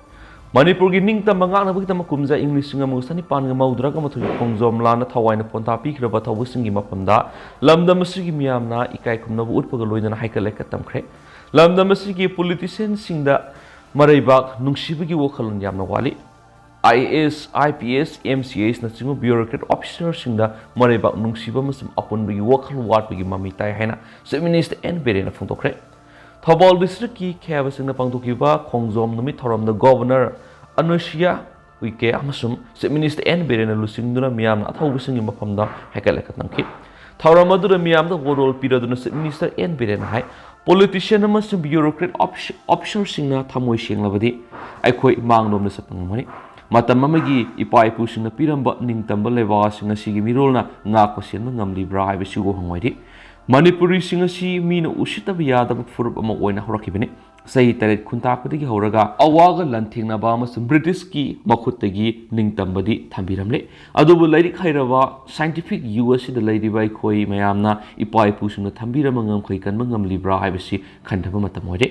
ꯃꯅꯤꯄꯨꯔꯒꯤ ꯅꯤꯡꯇꯝꯕ ꯉꯥꯛꯅꯕꯒꯤꯗꯃꯛ ꯀꯨꯝꯖꯥ ꯏꯪ ꯂꯤꯁꯤꯡ ꯑꯃꯒ ꯆꯅꯤꯄꯥꯟꯒ ꯃꯧꯗ꯭ꯔꯥꯒ ꯃꯥꯊꯣꯏꯒꯤ ꯈꯣꯡꯖꯣꯝ ꯂꯥꯟꯅ ꯊꯋꯥꯏꯅ ꯄꯣꯟꯊꯥ ꯄꯤꯈ꯭ꯔꯕ ꯊꯧꯕꯁꯤꯡꯒꯤ ꯃꯐꯝꯗ ꯂꯝꯗꯝ ꯑꯁꯤꯒꯤ ꯃꯤꯌꯥꯝꯅ ꯏꯀꯥꯏ ꯈꯨꯝꯅꯕ ꯎꯠꯄꯒ ꯂꯣꯏꯅꯅ ꯍꯩꯀꯠ ꯂꯩꯀꯠ ꯇꯝꯈ꯭ꯔꯦ꯫ ꯂꯝꯗꯝ ꯑꯁꯤꯒꯤ ꯄꯣꯂꯤꯇꯤꯁꯤꯌꯥꯟꯁꯤꯡꯗ ꯃꯔꯩꯕꯥꯛ ꯅꯨꯡꯁꯤꯕꯒꯤ ꯋꯥꯈꯜꯂꯣꯟ ꯌꯥꯝꯅ ꯋꯥꯠꯂꯤ꯫ I A S, I P S, M C ꯑꯦꯁꯅꯆꯤꯡꯕ ꯕ꯭ꯌꯨꯔꯣꯀ꯭ꯔꯦꯠ ꯑꯣꯐꯤꯁꯔꯁꯤꯡꯗ ꯃꯔꯩꯕꯥꯛ ꯅꯨꯡꯁꯤꯕ ꯑꯃꯁꯨꯡ ꯑꯄꯨꯟꯕꯒꯤ ꯋꯥꯈꯜ ꯋꯥꯠꯄꯒꯤ ꯃꯃꯤ ꯇꯥꯏ ꯍꯥꯏꯅ ꯆꯤꯐ ꯃꯤꯅꯤꯁꯇꯔ ꯑꯦꯟ ꯕꯤꯔꯦꯟꯅ ꯐꯣꯡꯗꯣꯛꯈ꯭ꯔꯦ꯫ ꯊꯧꯕꯥꯜ ꯗꯤꯁꯇ꯭ꯔꯤꯛꯀꯤ ꯈꯦꯕꯁꯤꯡꯅ ꯄꯥꯡꯊꯣꯛꯈꯤꯕ ꯈꯣꯡꯖꯣꯝ ꯅꯨꯃꯤꯠ ꯊꯧꯔꯝꯗ ꯒꯣꯕꯔꯅꯔ ꯑꯅꯨꯁꯨꯏꯌꯥ ꯎꯏꯀꯦ ꯑꯃꯁꯨꯡ ꯆꯤꯐ ꯃꯤꯅꯤꯁꯇꯔ ꯑꯦꯟ ꯕꯤꯔꯦꯟꯅ ꯂꯨꯆꯤꯡꯗꯨꯅ ꯃꯤꯌꯥꯝꯅ ꯑꯊꯧꯕꯁꯤꯡꯒꯤ ꯃꯐꯝꯗ ꯍꯩꯀꯠ ꯂꯩꯀꯠ ꯇꯝꯈꯤ꯫ ꯊꯧꯔꯝ ꯑꯗꯨꯗ ꯃꯤꯌꯥꯝꯗ ꯋꯥꯔꯣꯜ ꯄꯤꯔꯗꯨꯅ ꯆꯤꯐ ꯃꯤꯅꯤꯁꯇꯔ ꯑꯦꯟ ꯕꯤꯔꯦꯟꯅ ꯍꯥꯏ, ꯄꯣꯂꯤꯇꯤꯁꯤꯌꯥꯟ ꯑꯃꯁꯨꯡ ꯕ꯭ꯌꯨꯔꯣꯀ꯭ꯔꯦꯠ ꯑꯣꯐꯤꯁ-, ꯑꯣꯐꯤꯁꯔꯁꯤꯡꯅ ꯊꯃꯣꯏ ꯁꯦꯡꯂꯕꯗꯤ ꯑꯩꯈꯣꯏ ꯃꯥꯡꯂꯣꯝꯗ ꯆꯠꯄ ꯉꯝꯒꯅꯤ꯫ ꯃꯇꯝ ꯑꯃꯒꯤ ꯏꯄꯥ ꯏꯄꯨꯁꯤꯡꯅ ꯄꯤꯔꯝꯕ ꯅꯤꯡꯇꯝꯕ ꯂꯩꯕꯥꯛ ꯑꯁꯤ ꯉꯁꯤꯒꯤ ꯃꯤꯔꯣꯜꯅ ꯉꯥꯛꯄ ꯁꯦꯟꯕ ꯉꯝꯂꯤꯕ꯭ꯔꯥ ꯍꯥꯏꯕꯁꯤ ꯋꯥꯍꯪ ꯑꯣꯏꯔꯤ꯫ ꯃꯅꯤꯄꯨꯔꯤꯁꯤꯡ ꯑꯁꯤ ꯃꯤꯅ ꯎꯁꯤꯠꯇꯕ ꯌꯥꯗꯕ ꯐꯨꯔꯨꯞ ꯑꯃ ꯑꯣꯏꯅ ꯍꯧꯔꯛꯈꯤꯕꯅꯤ꯫ ꯆꯍꯤ ꯇꯔꯦꯠ ꯈꯨꯟꯇꯥꯛꯄꯗꯒꯤ ꯍꯧꯔꯒ ꯑꯋꯥꯒ ꯂꯥꯟꯊꯦꯡꯅꯕ ꯑꯃꯁꯨꯡ ꯕ꯭ꯔꯤꯇꯤꯁꯀꯤ ꯃꯈꯨꯠꯇꯒꯤ ꯅꯤꯡꯇꯝꯕꯗꯤ ꯊꯝꯕꯤꯔꯝꯂꯦ꯫ ꯑꯗꯨꯕꯨ ꯂꯥꯏꯔꯤꯛ ꯍꯩꯔꯕ ꯁꯥꯏꯟꯇꯤꯐꯤꯛ ꯌꯨꯒ ꯑꯁꯤꯗ ꯂꯩꯔꯤꯕ ꯑꯩꯈꯣꯏ ꯃꯌꯥꯝꯅ ꯏꯄꯥ ꯏꯄꯨꯁꯤꯡꯅ ꯊꯝꯕꯤꯔꯝꯕ ꯉꯝꯈꯩ ꯀꯟꯕ ꯉꯝꯂꯤꯕ꯭ꯔꯥ ꯍꯥꯏꯕꯁꯤ ꯈꯟꯊꯕ ꯃꯇꯝ ꯑꯣꯏꯔꯦ꯫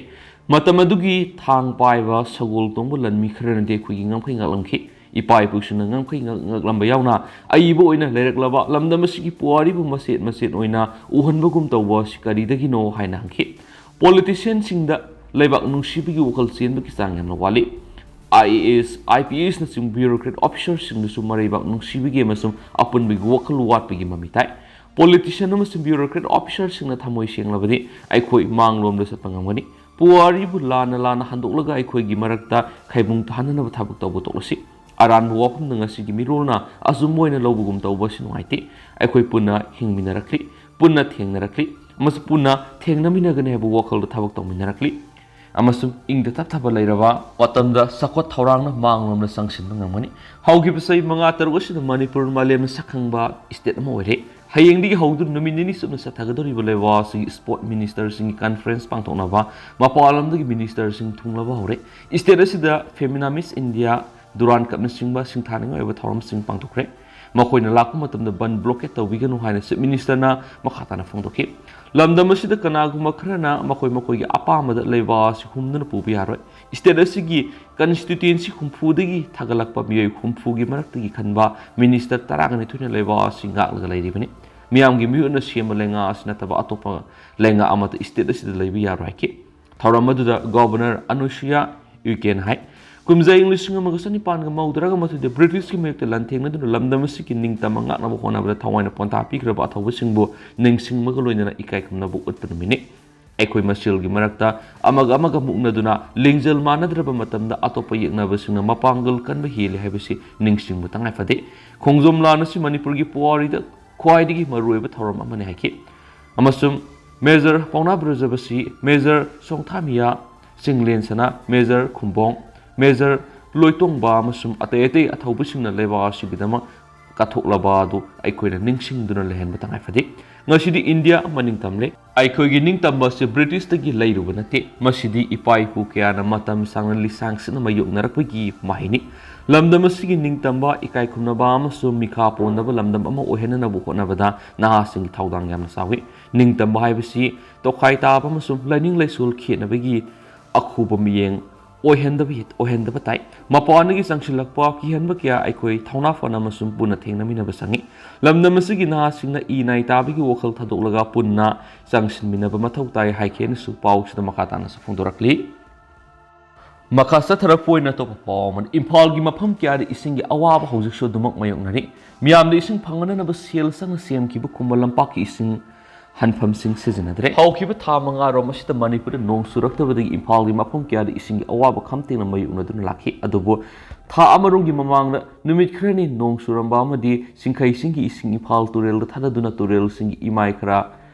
ꯃꯇꯝ ꯑꯗꯨꯒꯤ ꯊꯥꯡ ꯄꯥꯏꯕ ꯁꯒꯣꯜ ꯇꯣꯡꯕ ꯂꯥꯟꯃꯤ ꯈꯔꯅꯗꯤ ꯑꯩꯈꯣꯏꯒꯤ ꯉꯝꯈꯩ ꯉꯥꯛꯂꯝꯈꯤ꯫ ꯏꯄꯥ ꯏꯄꯨꯁꯤꯡꯅ ꯉꯝꯈꯩ ꯉꯥꯛ-, ꯉꯥꯛꯂꯝꯕ ꯌꯥꯎꯅ ꯑꯏꯕ ꯑꯣꯏꯅ ꯂꯩꯔꯛꯂꯕ ꯂꯝꯗꯝ ꯑꯁꯤꯒꯤ ꯄꯨꯋꯥꯔꯤꯕꯨ ꯃꯆꯦꯠ ꯃꯆꯦꯠ ꯑꯣꯏꯅ ꯎꯍꯟꯕꯒꯨꯝ ꯇꯧꯕ ꯑꯁꯤ ꯀꯔꯤꯗꯒꯤꯅꯣ ꯍꯥꯏꯅ ꯍꯪꯈꯤ꯫ ꯄꯣꯂꯤꯇꯤꯁꯤꯌꯟꯁꯤꯡꯗ ꯂꯩꯕꯥꯛ ꯅꯨꯡꯁꯤꯕꯒꯤ ꯋꯥꯈꯜ ꯆꯦꯟꯕꯒꯤ ꯆꯥꯡ ꯌꯥꯝꯅ ꯋꯥꯠꯂꯤ꯫ I A S, I P ꯑꯦꯁꯅꯆꯤꯡꯕ ꯕ꯭ꯌꯨꯔꯣꯀ꯭ꯔꯦꯠ ꯑꯣꯐꯤꯁꯔꯁꯤꯡꯗꯁꯨ ꯃꯔꯩꯕꯥꯛ ꯅꯨꯡꯁꯤꯕꯒꯤ ꯑꯃꯁꯨꯡ ꯑꯄꯨꯟꯕꯒꯤ ꯋꯥꯈꯜ ꯋꯥꯠꯄꯒꯤ ꯃꯃꯤ ꯇꯥꯏ꯫ ꯄꯣꯂꯤꯇꯤꯁꯤꯌꯟ ꯑꯃꯁꯨꯡ ꯕ꯭ꯌꯨꯔꯣꯀ꯭ꯔꯦꯠ ꯑꯣꯐꯤꯁꯔꯁꯤꯡꯅ ꯊꯃꯣꯏ ꯁꯦꯡꯂꯕꯗꯤ ꯑꯩꯈꯣꯏ ꯃꯥꯡꯂꯣꯝꯗ ꯆꯠꯄ ꯉꯝꯒꯅꯤ꯫ ꯄꯨꯋꯥꯔꯤꯕꯨ ꯂꯥꯟꯅ ꯂꯥꯟꯅ ꯍꯟꯗꯣꯛꯂꯒ ꯑꯩꯈꯣꯏꯒꯤ ꯃꯔꯛꯇ ꯈꯥꯏꯕꯨꯡ ꯊꯥꯅꯅꯕ ꯊꯕꯛ ꯇꯧꯕ ꯇꯣꯛꯂꯁꯤ꯫ ꯑꯔꯥꯟꯕ ꯋꯥꯐꯝꯗ ꯉꯁꯤꯒꯤ ꯃꯤꯔꯣꯜꯅ ꯑꯆꯨꯝꯕ ꯑꯣꯏꯅ ꯂꯧꯕꯒꯨꯝ ꯇꯧꯕ ꯑꯁꯤ ꯅꯨꯡꯉꯥꯏꯇꯦ꯫ ꯑꯩꯈꯣꯏ ꯄꯨꯟꯅ ꯍꯤꯡꯃꯤꯟꯅꯔꯛꯂꯤ, ꯄꯨꯟꯅ ꯊꯦꯡꯅꯔꯛꯂꯤ, ꯑꯃꯁꯨꯡ ꯄꯨꯟꯅ ꯊꯦꯡꯅꯃꯤꯟꯅꯒꯅꯤ ꯍꯥꯏꯕ ꯋꯥꯈꯜꯗ ꯊꯕꯛ ꯇꯧꯃꯤꯟꯅꯔꯛꯂꯤ꯫ ꯑꯃꯁꯨꯡ ꯏꯪꯗ ꯇꯞꯊꯕ ꯂꯩꯔꯕ ꯃꯇꯝꯗ ꯆꯥꯎꯈꯠ ꯊꯧꯔꯥꯡꯅ ꯃꯥꯡꯂꯣꯝꯗ ꯆꯪꯁꯤꯟꯕ ꯉꯝꯒꯅꯤ꯫ ꯍꯧꯈꯤꯕ ꯆꯍꯤ ꯃꯉꯥ ꯇꯔꯨꯛ ꯑꯁꯤꯗ ꯃꯅꯤꯄꯨꯔ ꯃꯥꯂꯦꯝꯅ ꯁꯛ ꯈꯪꯕ state ꯑꯃ ꯑꯣꯏꯔꯦ꯫ ꯍꯌꯦꯡꯗꯒꯤ ꯍꯧꯗꯨꯅ ꯅꯨꯃꯤꯠ ꯅꯤꯅꯤ ꯆꯨꯞꯅ ꯆꯠꯊꯒꯗꯧꯔꯤꯕ ꯂꯩꯕꯥꯛ ꯑꯁꯤꯒꯤ sport ministerꯁꯤꯡꯒꯤ conference ꯄꯥꯡꯊꯣꯛꯅꯕ ꯃꯄꯥꯟ ꯂꯝꯗꯒꯤ ministerꯁꯤꯡ ꯊꯨꯡꯂꯕ ꯍꯧꯔꯦ꯫ State ꯑꯁꯤꯗ Femina Miss India, Durand Cupꯅꯆꯤꯡꯕ ꯁꯤꯡꯊꯥꯅꯤꯡꯉꯥꯏ ꯑꯣꯏꯕ ꯊꯧꯔꯝꯁꯤꯡ ꯄꯥꯡꯊꯣꯛꯈ꯭ꯔꯦ꯫ ꯃꯈꯣꯏꯅ ꯂꯥꯛꯄ ꯃꯇꯝꯗ ꯕꯟ blockade ꯇꯧꯕꯤꯒꯅꯨ ꯍꯥꯏꯅ Chief Ministerꯅ ꯃꯈꯥ ꯇꯥꯅ ꯐꯣꯡꯗꯣꯛꯈꯤ꯫ ꯂꯝꯗꯝ ꯑꯁꯤꯗ ꯀꯅꯥꯒꯨꯝꯕ ꯈꯔꯅ ꯃꯈꯣꯏ ꯃꯈꯣꯏꯒꯤ ꯑꯄꯥꯝꯕꯗ ꯂꯩꯕꯥꯛ ꯑꯁꯤ ꯍꯨꯝꯗꯨꯅ ꯄꯨꯕ ꯌꯥꯔꯣꯏ꯫ State ꯑꯁꯤꯒꯤ constituency ꯍꯨꯝꯐꯨꯗꯒꯤ ꯊꯥꯒꯠꯂꯛꯄ ꯃꯤꯑꯣꯏ ꯍꯨꯝꯐꯨꯒꯤ ꯃꯔꯛꯇꯒꯤ ꯈꯟꯕ minister ꯇꯔꯥꯒ ꯅꯤꯊꯣꯏꯅ ꯂꯩꯕꯥꯛ ꯑꯁꯤ ꯉꯥꯛꯂꯒ ꯂꯩꯔꯤꯕꯅꯤ꯫ ꯃꯤꯌꯥꯝꯒꯤ ꯃꯤꯍꯨꯠꯅ ꯁꯦꯝꯕ ꯂꯩꯉꯥꯛ ꯑꯁꯤ ꯅꯠꯇꯕ ꯑꯇꯣꯞꯄ ꯂꯩꯉꯥꯛ ꯑꯃꯠꯇ state ꯑꯁꯤꯗ ꯂꯩꯕ ꯌꯥꯔꯣꯏ ꯍꯥꯏꯈꯤ꯫ ꯊꯧꯔꯝ ꯑꯗꯨꯗ Governor ꯑꯅꯨꯁꯨꯌꯥ ꯎꯏꯀꯦꯅ ꯍꯥꯏ, ꯀꯨꯝꯖꯥ ꯏꯪ ꯂꯤꯁꯤꯡ ꯑꯃꯒ ꯆꯅꯤꯄꯥꯟꯒ ꯃꯧꯗ꯭ꯔꯥꯒ ꯃꯥꯊꯣꯏꯗ Britishꯀꯤ ꯃꯥꯌꯣꯛꯇ ꯂꯥꯟꯊꯦꯡꯅꯗꯨꯅ ꯂꯝꯗꯝ ꯑꯁꯤꯒꯤ ꯅꯤꯡꯇꯝꯕ ꯉꯥꯛꯅꯕ ꯍꯣꯠꯅꯕꯗ ꯊꯋꯥꯏꯅ ꯄꯣꯟꯊꯥ ꯄꯤꯈ꯭ꯔꯕ ꯑꯊꯧꯕꯁꯤꯡꯕꯨ ꯅꯤꯡꯁꯤꯡꯕꯒ ꯂꯣꯏꯅꯅ ꯏꯀꯥꯏ ꯈꯨꯝꯅꯕ ꯎꯠꯄ ꯅꯨꯃꯤꯠꯅꯤ꯫ ꯑꯩꯈꯣꯏ ꯃꯁꯦꯜꯒꯤ ꯃꯔꯛꯇ ꯑꯃꯒ ꯑꯃꯒ ꯃꯨꯛꯅꯗꯨꯅ ꯂꯤꯡꯖꯦꯜ ꯃꯥꯟꯅꯗ꯭ꯔꯕ ꯃꯇꯝꯗ ꯑꯇꯣꯞꯄ ꯌꯦꯛꯅꯕꯁꯤꯡꯅ ꯃꯄꯥꯡꯒꯜ ꯀꯟꯕ ꯍꯦꯜꯂꯤ ꯍꯥꯏꯕꯁꯤ ꯅꯤꯡꯁꯤꯡꯕ ꯇꯉꯥꯏ ꯐꯗꯦ꯫ ꯈꯣꯡꯖꯣꯝ ꯂꯥꯟ ꯑꯁꯤ ꯃꯅꯤꯄꯨꯔꯒꯤ ꯄꯨꯋꯥꯔꯤꯗ ꯈ꯭ꯋꯥꯏꯗꯒꯤ ꯃꯔꯨꯑꯣꯏꯕ ꯊꯧꯔꯝ ꯑꯃꯅꯤ ꯍꯥꯏꯈꯤ꯫ ꯑꯃꯁꯨꯡ Major ꯄꯥꯎꯅꯥ ꯕ꯭ꯔꯖꯕꯁꯤ, Major ꯁꯣꯡꯊꯥꯃꯤꯌꯥ, ꯆꯤꯡꯂꯦꯟ ꯁꯅꯥ, Major ꯈꯨꯝꯕꯣꯡ, Major ꯂꯣꯏꯇꯣꯡꯕ ꯑꯃꯁꯨꯡ ꯑꯇꯩ ꯑꯇꯩ ꯑꯊꯧꯕꯁꯤꯡꯅ ꯂꯩꯕꯥꯛ ꯑꯁꯤꯒꯤꯗꯃꯛ ꯀꯠꯊꯣꯛꯂꯕ ꯑꯗꯨ ꯑꯩꯈꯣꯏꯅ ꯅꯤꯡꯁꯤꯡꯗꯨꯅ ꯂꯩꯍꯟꯕ ꯇꯉꯥꯏ ꯐꯗꯦ꯫ ꯉꯁꯤꯗꯤ ꯏꯟꯗꯤꯌꯥ ꯃꯅꯤꯡ ꯇꯝꯂꯦ꯫ ꯑꯩꯈꯣꯏꯒꯤ ꯅꯤꯡꯇꯝꯕ ꯑꯁꯤ Britishꯇꯒꯤ ꯂꯩꯔꯨꯕ ꯅꯠꯇꯦ꯫ ꯃꯁꯤꯗꯤ ꯏꯄꯥ ꯏꯄꯨ ꯀꯌꯥꯅ ꯃꯇꯝ ꯁꯥꯡꯅ ꯂꯤꯁꯥꯡꯁꯤꯠꯅ ꯃꯥꯌꯣꯛꯅꯔꯛꯄꯒꯤ ꯃꯍꯩꯅꯤ꯫ ꯂꯝꯗꯝ ꯑꯁꯤꯒꯤ ꯅꯤꯡꯇꯝꯕ, ꯏꯀꯥꯏ ꯈꯨꯝꯅꯕ ꯑꯃꯁꯨꯡ ꯃꯤꯈꯥ ꯄꯣꯟꯗꯕ ꯂꯝꯗꯝ ꯑꯃ ꯑꯣꯏꯍꯟꯅꯅꯕ ꯍꯣꯠꯅꯕꯗ ꯅꯍꯥꯁꯤꯡꯒꯤ ꯊꯧꯗꯥꯡ ꯌꯥꯝꯅ ꯆꯥꯎꯏ꯫ ꯅꯤꯡꯇꯝꯕ ꯍꯥꯏꯕꯁꯤ ꯇꯣꯈꯥꯏ ꯇꯥꯕ ꯑꯃꯁꯨꯡ ꯂꯥꯏꯅꯤꯡ ꯂꯥꯏꯁꯣꯜ ꯈꯦꯠꯅꯕꯒꯤ ꯑꯈꯨꯕ ꯃꯤꯠꯌꯦꯡ ꯑꯣꯏꯍꯟꯗꯕ, ꯑꯣꯏꯍꯟꯗꯕ ꯇꯥꯏ꯫ ꯃꯄꯥꯟꯗꯒꯤ ꯆꯪꯁꯤꯜꯂꯛꯄ ꯀꯤꯍꯟꯕ ꯀꯌꯥ ꯑꯩꯈꯣꯏ ꯊꯧꯅꯥ ꯐꯅ ꯑꯃꯁꯨꯡ ꯄꯨꯟꯅ ꯊꯦꯡꯅꯃꯤꯟꯅꯕ ꯆꯪꯏ꯫ ꯂꯝꯗꯝ ꯑꯁꯤꯒꯤ ꯅꯍꯥꯁꯤꯡꯅ ꯏ ꯅꯥꯏ ꯇꯥꯕꯒꯤ ꯋꯥꯈꯜ ꯊꯥꯗꯣꯛꯂꯒ ꯄꯨꯟꯅ ꯆꯪꯁꯤꯟꯃꯤꯟꯅꯕ ꯃꯊꯧ ꯇꯥꯏ ꯍꯥꯏꯈꯤ ꯍꯥꯏꯅꯁꯨ ꯄꯥꯎꯁꯤꯗ ꯃꯈꯥ ꯇꯥꯅꯁꯨ ꯐꯣꯡꯗꯣꯔꯛꯂꯤ꯫ ꯃꯈꯥ ꯆꯠꯊꯔꯛꯄ ꯑꯣꯏꯅ ꯑꯇꯣꯞꯄ ꯄꯥꯎ ꯑꯃꯅ, ꯏꯝꯐꯥꯜꯒꯤ ꯃꯐꯝ ꯀꯌꯥꯗ ꯏꯁꯤꯡꯒꯤ ꯑꯋꯥꯕ ꯍꯧꯖꯤꯛꯁꯨ ꯑꯗꯨꯃꯛ ꯃꯥꯌꯣꯛꯅꯔꯤ꯫ ꯃꯤꯌꯥꯝꯗ ꯏꯁꯤꯡ ꯐꯪꯍꯟꯅꯅꯕ ꯁꯦꯜ ꯆꯪꯅ ꯁꯦꯝꯈꯤꯕ ꯈꯨꯃꯟ ꯂꯝꯄꯥꯛꯀꯤ ꯏꯁꯤꯡ ꯍꯟꯐꯝꯁꯤꯡ ꯁꯤꯖꯤꯟꯅꯗ꯭ꯔꯦ꯫ ꯍꯧꯈꯤꯕ ꯊꯥ ꯃꯉꯥꯔꯣꯝ ꯑꯁꯤꯗ ꯃꯅꯤꯄꯨꯔꯗ ꯅꯣꯡ ꯆꯨꯔꯛꯇꯕꯗꯒꯤ ꯏꯝꯐꯥꯜꯒꯤ ꯃꯐꯝ ꯀꯌꯥꯗ ꯏꯁꯤꯡꯒꯤ ꯑꯋꯥꯕ ꯈꯝ ꯊꯦꯡꯅ ꯃꯥꯌꯣꯛꯅꯗꯨꯅ ꯂꯥꯛꯈꯤ꯫ ꯑꯗꯨꯕꯨ ꯊꯥ ꯑꯃꯔꯣꯝꯒꯤ ꯃꯃꯥꯡꯗ ꯅꯨꯃꯤꯠ ꯈꯔꯅꯤ ꯅꯣꯡ ꯆꯨꯔꯝꯕ ꯑꯃꯗꯤ ꯆꯤꯡꯈꯩꯁꯤꯡꯒꯤ ꯏꯁꯤꯡ ꯏꯝꯐꯥꯜ ꯇꯨꯔꯦꯜꯗ ꯊꯥꯗꯗꯨꯅ ꯇꯨꯔꯦꯜꯁꯤꯡꯒꯤ ꯏꯃꯥꯏ ꯈꯔ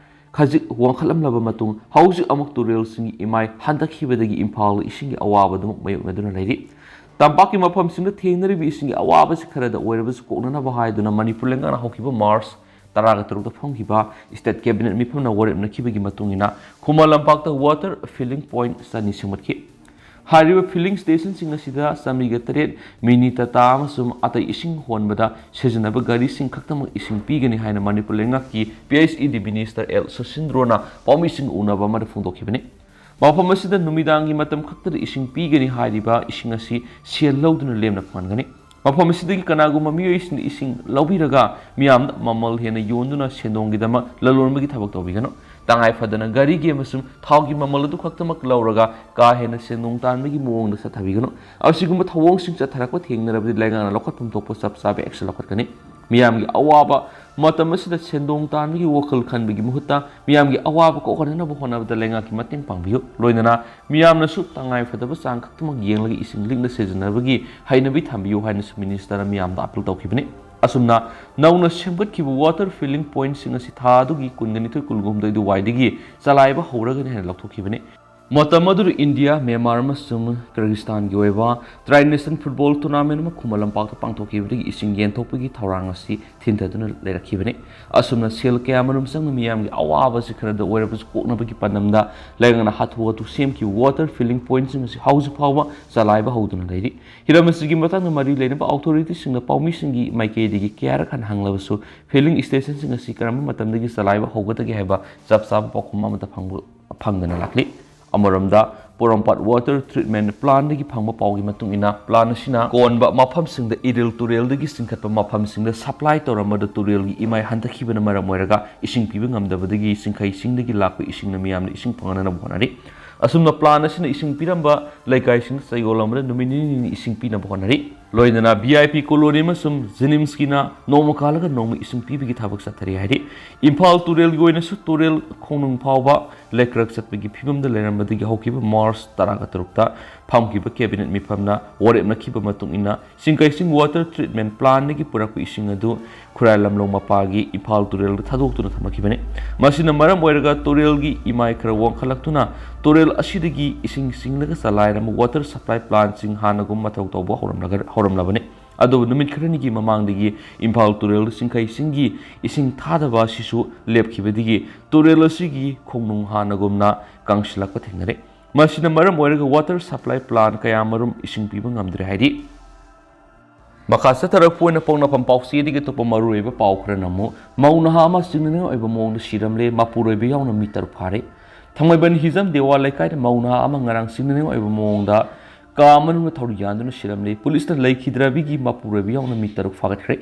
ꯈꯖꯤꯛ ꯋꯥꯡꯈꯠꯂꯝꯂꯕ ꯃꯇꯨꯡ, ꯍꯧꯖꯤꯛ ꯑꯃꯨꯛ ꯇꯨꯔꯦꯜꯁꯤꯡꯒꯤ ꯏꯃꯥꯏ ꯍꯟꯊꯈꯤꯕꯗꯒꯤ ꯏꯝꯐꯥꯜꯗ ꯏꯁꯤꯡꯒꯤ ꯑꯋꯥꯕ ꯑꯗꯨꯃꯛ ꯃꯥꯌꯣꯛꯅꯗꯨꯅ ꯂꯩꯔꯤ꯫ ꯇꯝꯄꯥꯛꯀꯤ ꯃꯐꯝꯁꯤꯡꯗ ꯊꯦꯡꯅꯔꯤꯕ ꯏꯁꯤꯡꯒꯤ ꯑꯋꯥꯕꯁꯤ ꯈꯔꯗ ꯑꯣꯏꯔꯕꯁꯨ ꯀꯣꯛꯅꯅꯕ ꯍꯥꯏꯗꯨꯅ ꯃꯅꯤꯄꯨꯔ ꯂꯩꯉꯥꯛꯅ ꯍꯧꯈꯤꯕ ꯃꯥꯔꯆ ꯇꯔꯥꯒ ꯇꯔꯨꯛꯇ ꯐꯝꯈꯤꯕ ꯏꯁꯇꯦꯠ ꯀꯦꯕꯤꯅꯦꯠ ꯃꯤꯐꯝꯅ ꯋꯥꯔꯦꯞꯅꯈꯤꯕꯒꯤ ꯃꯇꯨꯡ ꯏꯟꯅ ꯈꯨꯃꯟ ꯂꯝꯄꯥꯛꯇ ꯋꯥꯇꯔ ꯐꯤꯂꯤꯡ ꯄꯣꯏꯟꯠ ꯆꯅꯤ ꯁꯦꯝꯒꯠꯈꯤ꯫ ꯍꯥꯏꯔꯤꯕ ꯐꯤꯂꯤꯡ ꯁ꯭ꯇꯦꯁꯟꯁꯤꯡ ꯑꯁꯤꯗ ꯆꯥꯃꯔꯤꯒ ꯇꯔꯦꯠ ꯃꯤꯅꯤ ꯇꯥꯇꯥ ꯑꯃꯁꯨꯡ ꯑꯇꯩ ꯏꯁꯤꯡ ꯍꯣꯟꯕꯗ ꯁꯤꯖꯤꯟꯅꯕ ꯒꯥꯔꯤꯁꯤꯡ ꯈꯛꯇꯃꯛ ꯏꯁꯤꯡ ꯄꯤꯒꯅꯤ ꯍꯥꯏꯅ ꯃꯅꯤꯄꯨꯔ ꯂꯩꯉꯥꯛꯀꯤ ꯄꯤ ꯑꯩꯆ ꯏ ꯗꯤ ꯃꯤꯅꯤꯁꯇꯔ ꯑꯦꯜ ꯁꯁꯤꯟꯗ꯭ꯔꯣꯅ ꯄꯥꯎꯃꯤꯁꯤꯡꯒ ꯎꯅꯕ ꯑꯃꯗ ꯐꯣꯡꯗꯣꯛꯈꯤꯕꯅꯤ꯫ ꯃꯐꯝ ꯑꯁꯤꯗ ꯅꯨꯃꯤꯗꯥꯡꯒꯤ ꯃꯇꯝ ꯈꯛꯇꯗ ꯏꯁꯤꯡ ꯄꯤꯒꯅꯤ ꯍꯥꯏꯔꯤꯕ ꯏꯁꯤꯡ ꯑꯁꯤ ꯁꯦꯜ ꯂꯧꯗꯨꯅ ꯂꯦꯝꯅ ꯐꯪꯍꯟꯒꯅꯤ꯫ ꯃꯐꯝ ꯑꯁꯤꯗꯒꯤ ꯀꯅꯥꯒꯨꯝꯕ ꯃꯤꯑꯣꯏꯁꯤꯡꯅ ꯏꯁꯤꯡ ꯂꯧꯕꯤꯔꯒ ꯃꯤꯌꯥꯝꯗ ꯃꯃꯜ ꯍꯦꯟꯅ ꯌꯣꯟꯗꯨꯅ ꯁꯦꯟꯗꯣꯡꯒꯤꯗꯃꯛ ꯂꯂꯣꯟꯕꯒꯤ ꯊꯕꯛ ꯇꯧꯕꯤꯒꯅꯨ꯫ ꯇꯉꯥꯏ ꯐꯗꯅ ꯒꯥꯔꯤꯒꯤ ꯑꯃꯁꯨꯡ ꯊꯥꯎꯒꯤ ꯃꯃꯜ ꯑꯗꯨ ꯈꯛꯇꯃꯛ ꯂꯧꯔꯒ ꯀꯥ ꯍꯦꯟꯅ ꯁꯦꯟꯗꯣꯡ ꯇꯥꯟꯕꯒꯤ ꯃꯑꯣꯡꯗ ꯆꯠꯊꯕꯤꯒꯅꯨ꯫ ꯑꯁꯤꯒꯨꯝꯕ ꯊꯧꯑꯣꯡꯁꯤꯡ ꯆꯠꯊꯔꯛꯄ ꯊꯦꯡꯅꯔꯕꯗꯤ ꯂꯩꯉꯥꯛꯅ ꯂꯧꯈꯠꯐꯝ ꯊꯣꯛꯄ ꯆꯞ ꯆꯥꯕ action ꯂꯧꯈꯠꯀꯅꯤ꯫ ꯃꯤꯌꯥꯝꯒꯤ ꯑꯋꯥꯕ ꯃꯇꯝ ꯑꯁꯤꯗ ꯁꯦꯟꯗꯣꯡ ꯇꯥꯟꯕꯒꯤ ꯋꯥꯈꯜ ꯈꯟꯕꯒꯤ ꯃꯍꯨꯠꯇ ꯃꯤꯌꯥꯝꯒꯤ ꯑꯋꯥꯕ ꯀꯣꯛꯍꯟꯅꯕ ꯍꯣꯠꯅꯕꯗ ꯂꯩꯉꯥꯛꯀꯤ ꯃꯇꯦꯡ ꯄꯥꯡꯕꯤꯌꯨ꯫ ꯂꯣꯏꯅꯅ ꯃꯤꯌꯥꯝꯅꯁꯨ ꯇꯉꯥꯏ ꯐꯗꯕ ꯆꯥꯡ ꯈꯛꯇꯃꯛ ꯌꯦꯡꯂꯒ ꯏꯁꯤꯡ ꯂꯤꯛꯅ ꯁꯤꯖꯤꯟꯅꯕꯒꯤ ꯍꯩꯅꯕꯤ ꯊꯝꯕꯤꯌꯨ ꯍꯥꯏꯅꯁꯨ ꯃꯤꯅꯤꯁꯇꯔꯅ ꯃꯤꯌꯥꯝꯗ ꯑꯥꯄꯤꯜ ꯇꯧꯈꯤꯕꯅꯤ꯫ ꯑꯁꯨꯝꯅ ꯅꯧꯅ ꯁꯦꯝꯒꯠꯈꯤꯕ ꯋꯥꯇꯔ ꯐꯤꯂꯤꯡ ꯄꯣꯏꯟꯠꯁꯤꯡ ꯑꯁꯤ ꯊꯥ ꯑꯗꯨꯒꯤ ꯀꯨꯟꯒ ꯅꯤꯊꯣꯏ ꯀꯨꯟꯍꯨꯝꯗꯣꯏ ꯑꯗꯨꯋꯥꯏꯗꯒꯤ ꯆꯂꯥꯏꯕ ꯍꯧꯔꯒꯅꯤ ꯍꯥꯏꯅ ꯂꯧꯊꯣꯛꯈꯤꯕꯅꯤ꯫ ꯃꯇꯝ ꯑꯗꯨꯗ ꯏꯟꯗꯤꯌꯥ, ꯃ꯭ꯌꯥꯟꯃꯥꯔ ꯑꯃꯁꯨꯡ ꯀꯤꯔꯒꯤꯁꯇꯥꯟꯒꯤ ꯑꯣꯏꯕ ꯇ꯭ꯔꯥꯏ ꯅꯦꯁꯟ ꯐꯨꯠꯕꯣꯜ ꯇꯣꯔꯅꯥꯃꯦꯟꯠ ꯑꯃ ꯈꯨꯃꯟ ꯂꯝꯄꯥꯛꯇ ꯄꯥꯡꯊꯣꯛꯈꯤꯕꯗꯒꯤ ꯏꯁꯤꯡ ꯌꯦꯟꯊꯣꯛꯄꯒꯤ ꯊꯧꯔꯥꯡ ꯑꯁꯤ ꯊꯤꯟꯊꯗꯨꯅ ꯂꯩꯔꯛꯈꯤꯕꯅꯤ꯫ ꯑꯁꯨꯝꯅ ꯁꯦꯜ ꯀꯌꯥꯃꯔꯨꯝ ꯆꯪꯅ ꯃꯤꯌꯥꯝꯒꯤ ꯑꯋꯥꯕꯁꯤ ꯈꯔꯗ ꯑꯣꯏꯔꯕꯁꯨ ꯀꯣꯛꯅꯕꯒꯤ ꯄꯥꯟꯗꯝꯗ ꯂꯩꯉꯥꯛꯅ ꯍꯥꯊꯨ ꯍꯥꯊꯨ ꯁꯦꯝꯈꯤꯕ ꯋꯥꯇꯔ ꯐꯤꯂꯤꯡ ꯄꯣꯏꯟꯠꯁꯤꯡ ꯑꯁꯤ ꯍꯧꯖꯤꯛ ꯐꯥꯎꯕ ꯆꯂꯥꯏꯕ ꯍꯧꯗꯨꯅ ꯂꯩꯔꯤ꯫ ꯍꯤꯔꯝ ꯑꯁꯤꯒꯤ ꯃꯇꯥꯡꯗ ꯃꯔꯤ ꯂꯩꯅꯕ ꯑꯣꯊꯣꯔꯤꯇꯤꯁꯤꯡꯅ ꯄꯥꯎꯃꯤꯁꯤꯡꯒꯤ ꯃꯥꯏꯀꯩꯗꯒꯤ ꯀꯌꯥꯔꯛ ꯍꯟꯅ ꯍꯪꯂꯕꯁꯨ ꯐꯤꯂꯤꯡ ꯁ꯭ꯇꯦꯁꯟꯁꯤꯡ ꯑꯁꯤ ꯀꯔꯝꯕ ꯃꯇꯝꯗꯒꯤ ꯆꯂꯥꯏꯕ ꯍꯧꯒꯗꯒꯦ ꯍꯥꯏꯕ ꯆꯞ ꯆꯥꯕ ꯄꯥꯎꯈꯨꯝ ꯑꯃꯠꯇ ꯐꯪꯕ ꯐꯪꯗꯅ ꯂꯥꯛꯂꯤ꯫ ꯑꯃꯔꯣꯝꯗ ꯄꯣꯔꯣꯝꯄꯥꯠ ꯋꯥꯇꯔ ꯇ꯭ꯔꯤꯠꯃꯦꯟꯠ ꯄ꯭ꯂꯥꯟꯗꯒꯤ ꯐꯪꯕ ꯄꯥꯎꯒꯤ ꯃꯇꯨꯡ ꯏꯟꯅ ꯄ꯭ꯂꯥꯟ ꯑꯁꯤꯅ ꯀꯣꯟꯕ ꯃꯐꯝꯁꯤꯡꯗ ꯏꯔꯤꯜ ꯇꯨꯔꯦꯜꯗꯒꯤ ꯆꯤꯡꯈꯠꯄ ꯃꯐꯝꯁꯤꯡꯗ ꯁꯄ꯭ꯂꯥꯏ ꯇꯧꯔꯝꯕꯗ ꯇꯨꯔꯦꯜꯒꯤ ꯏꯃꯥꯏ ꯍꯟꯊꯈꯤꯕꯅ ꯃꯔꯝ ꯑꯣꯏꯔꯒ ꯏꯁꯤꯡ ꯄꯤꯕ ꯉꯝꯗꯕꯗꯒꯤ ꯆꯤꯡꯈꯩꯁꯤꯡꯗꯒꯤ ꯂꯥꯛꯄ ꯏꯁꯤꯡꯅ ꯃꯤꯌꯥꯝꯗ ꯏꯁꯤꯡ ꯐꯪꯍꯟꯅꯕ ꯍꯣꯠꯅꯔꯤ꯫ ꯑꯁꯨꯝꯅ ꯄ꯭ꯂꯥꯟ ꯑꯁꯤꯅ ꯏꯁꯤꯡ ꯄꯤꯔꯝꯕ ꯂꯩꯀꯥꯏꯁꯤꯡꯗ ꯆꯌꯣꯜ ꯑꯃꯗ ꯅꯨꯃꯤꯠ ꯅꯤꯅꯤ ꯅꯤꯅꯤ ꯏꯁꯤꯡ ꯄꯤꯅꯕ ꯍꯣꯠꯅꯔꯤ꯫ ꯂꯣꯏꯅꯅ ꯚꯤ ꯑꯥꯏ ꯄꯤ ꯀꯣꯂꯣꯅꯤ ꯑꯃꯁꯨꯡ ꯖꯦꯅꯤꯝꯁꯀꯤꯅ ꯅꯣꯡꯃ ꯀꯥꯜꯂꯒ ꯅꯣꯡꯃ ꯏꯁꯤꯡ ꯄꯤꯕꯒꯤ ꯊꯕꯛ ꯆꯠꯊꯔꯤ ꯍꯥꯏꯔꯤ꯫ ꯏꯝꯐꯥꯜ ꯇꯨꯔꯦꯜꯒꯤ ꯑꯣꯏꯅꯁꯨ ꯇꯨꯔꯦꯜ ꯈꯣꯡꯅꯨꯡ ꯐꯥꯎꯕ ꯂꯩꯀ꯭ꯔꯛ ꯆꯠꯄꯒꯤ ꯐꯤꯕꯝꯗ ꯂꯩꯔꯝꯕꯗꯒꯤ ꯍꯧꯈꯤꯕ ꯃꯥꯔꯆ ꯇꯔꯥꯒ ꯇꯔꯨꯛꯇ ꯐꯝꯈꯤꯕ ꯀꯦꯕꯤꯅꯦꯠ ꯃꯤꯐꯝꯅ ꯋꯥꯔꯦꯞꯅꯈꯤꯕ ꯃꯇꯨꯡ ꯏꯟꯅ ꯁꯤꯡꯀꯩꯁꯤꯡ ꯋꯥꯇꯔ ꯇ꯭ꯔꯤꯠꯃꯦꯟ ꯄ꯭ꯂꯥꯟꯗꯒꯤ ꯄꯨꯔꯛꯄ ꯏꯁꯤꯡ ꯑꯗꯨ ꯈꯨꯔꯥꯏ ꯂꯝꯂꯣꯡ ꯃꯄꯥꯒꯤ ꯏꯝꯐꯥꯜ ꯇꯨꯔꯦꯜꯗ ꯊꯥꯗꯣꯛꯇꯨꯅ ꯊꯝꯂꯛꯈꯤꯕꯅꯤ꯫ ꯃꯁꯤꯅ ꯃꯔꯝ ꯑꯣꯏꯔꯒ ꯇꯨꯔꯦꯜꯒꯤ ꯏꯃꯥꯏ ꯈꯔ ꯋꯥꯡꯈꯠꯂꯛꯇꯨꯅ ꯇꯨꯔꯦꯜ ꯑꯁꯤꯗꯒꯤ ꯏꯁꯤꯡ ꯆꯤꯡꯂꯒ ꯆꯂꯥꯏꯔꯝꯕ ꯋꯥꯇꯔ ꯁꯄ꯭ꯂꯥꯏ ꯄ꯭ꯂꯥꯟꯁꯤꯡ ꯍꯥꯟꯅꯒꯨꯝ ꯃꯊꯧ ꯇꯧꯕ ꯍꯧꯔꯝꯂꯒ-, ꯍꯧꯔꯝꯂꯕꯅꯤ꯫ ꯑꯗꯨꯕꯨ ꯅꯨꯃꯤꯠ ꯈꯔꯅꯤꯒꯤ ꯃꯃꯥꯡꯗꯒꯤ ꯏꯝꯐꯥꯜ ꯇꯨꯔꯦꯜꯗ ꯁꯤꯡꯀꯩꯁꯤꯡꯒꯤ ꯏꯁꯤꯡ ꯊꯥꯗꯕ ꯑꯁꯤꯁꯨ ꯂꯦꯞꯈꯤꯕꯗꯒꯤ ꯇꯨꯔꯦꯜ ꯑꯁꯤꯒꯤ ꯈꯣꯡꯅꯨꯡ ꯍꯥꯟꯅꯒꯨꯝꯅ ꯀꯪꯁꯤꯜꯂꯛꯄ ꯊꯦꯡꯅꯔꯦ꯫ ꯃꯁꯤꯅ ꯃꯔꯝ ꯑꯣꯏꯔꯒ ꯋꯥꯇꯔ ꯁꯄ꯭ꯂꯥꯏ ꯄ꯭ꯂꯥꯟ ꯀꯌꯥꯃꯔꯨꯝ ꯏꯁꯤꯡ ꯄꯤꯕ ꯉꯝꯗ꯭ꯔꯦ ꯍꯥꯏꯔꯤ꯫ ꯃꯈꯥ ꯆꯠꯊꯔꯛꯄ ꯑꯣꯏꯅ ꯄꯣꯛꯅꯐꯝ ꯄꯥꯎꯆꯦꯗꯒꯤ ꯑꯇꯣꯞꯄ ꯃꯔꯨꯑꯣꯏꯕ ꯄꯥꯎ ꯈꯔꯅ ꯑꯃꯨꯛ ꯃꯧ ꯅꯍꯥ ꯑꯃ ꯆꯤꯡꯅꯅꯤꯡꯉꯥꯏ ꯑꯣꯏꯕ ꯃꯑꯣꯡꯗ ꯁꯤꯔꯝꯂꯦ, ꯃꯄꯨꯔꯣꯏꯕ ꯌꯥꯎꯅ ꯃꯤ ꯇꯔꯨꯛ ꯐꯥꯔꯦ꯫ ꯊꯥꯡꯃꯩꯕꯟ ꯍꯤꯖꯝ ꯗꯦꯋꯥ ꯂꯩꯀꯥꯏꯗ ꯃꯧ ꯅꯍꯥ ꯑꯃ ꯉꯔꯥꯡ ꯆꯤꯡꯅꯅꯤꯡꯉꯥꯏ ꯑꯣꯏꯕ ꯃꯑꯣꯡꯗ ꯀꯥ ꯃꯅꯨꯡꯗ ꯊꯧꯔꯤ ꯌꯥꯟꯗꯨꯅ ꯁꯤꯔꯝꯂꯦ꯫ ꯄꯨꯂꯤꯁꯅ ꯂꯩꯈꯤꯗ꯭ꯔꯕꯤꯒꯤ ꯃꯄꯨꯔꯣꯏꯕ ꯌꯥꯎꯅ ꯃꯤ ꯇꯔꯨꯛ ꯐꯥꯒꯠꯈ꯭ꯔꯦ꯫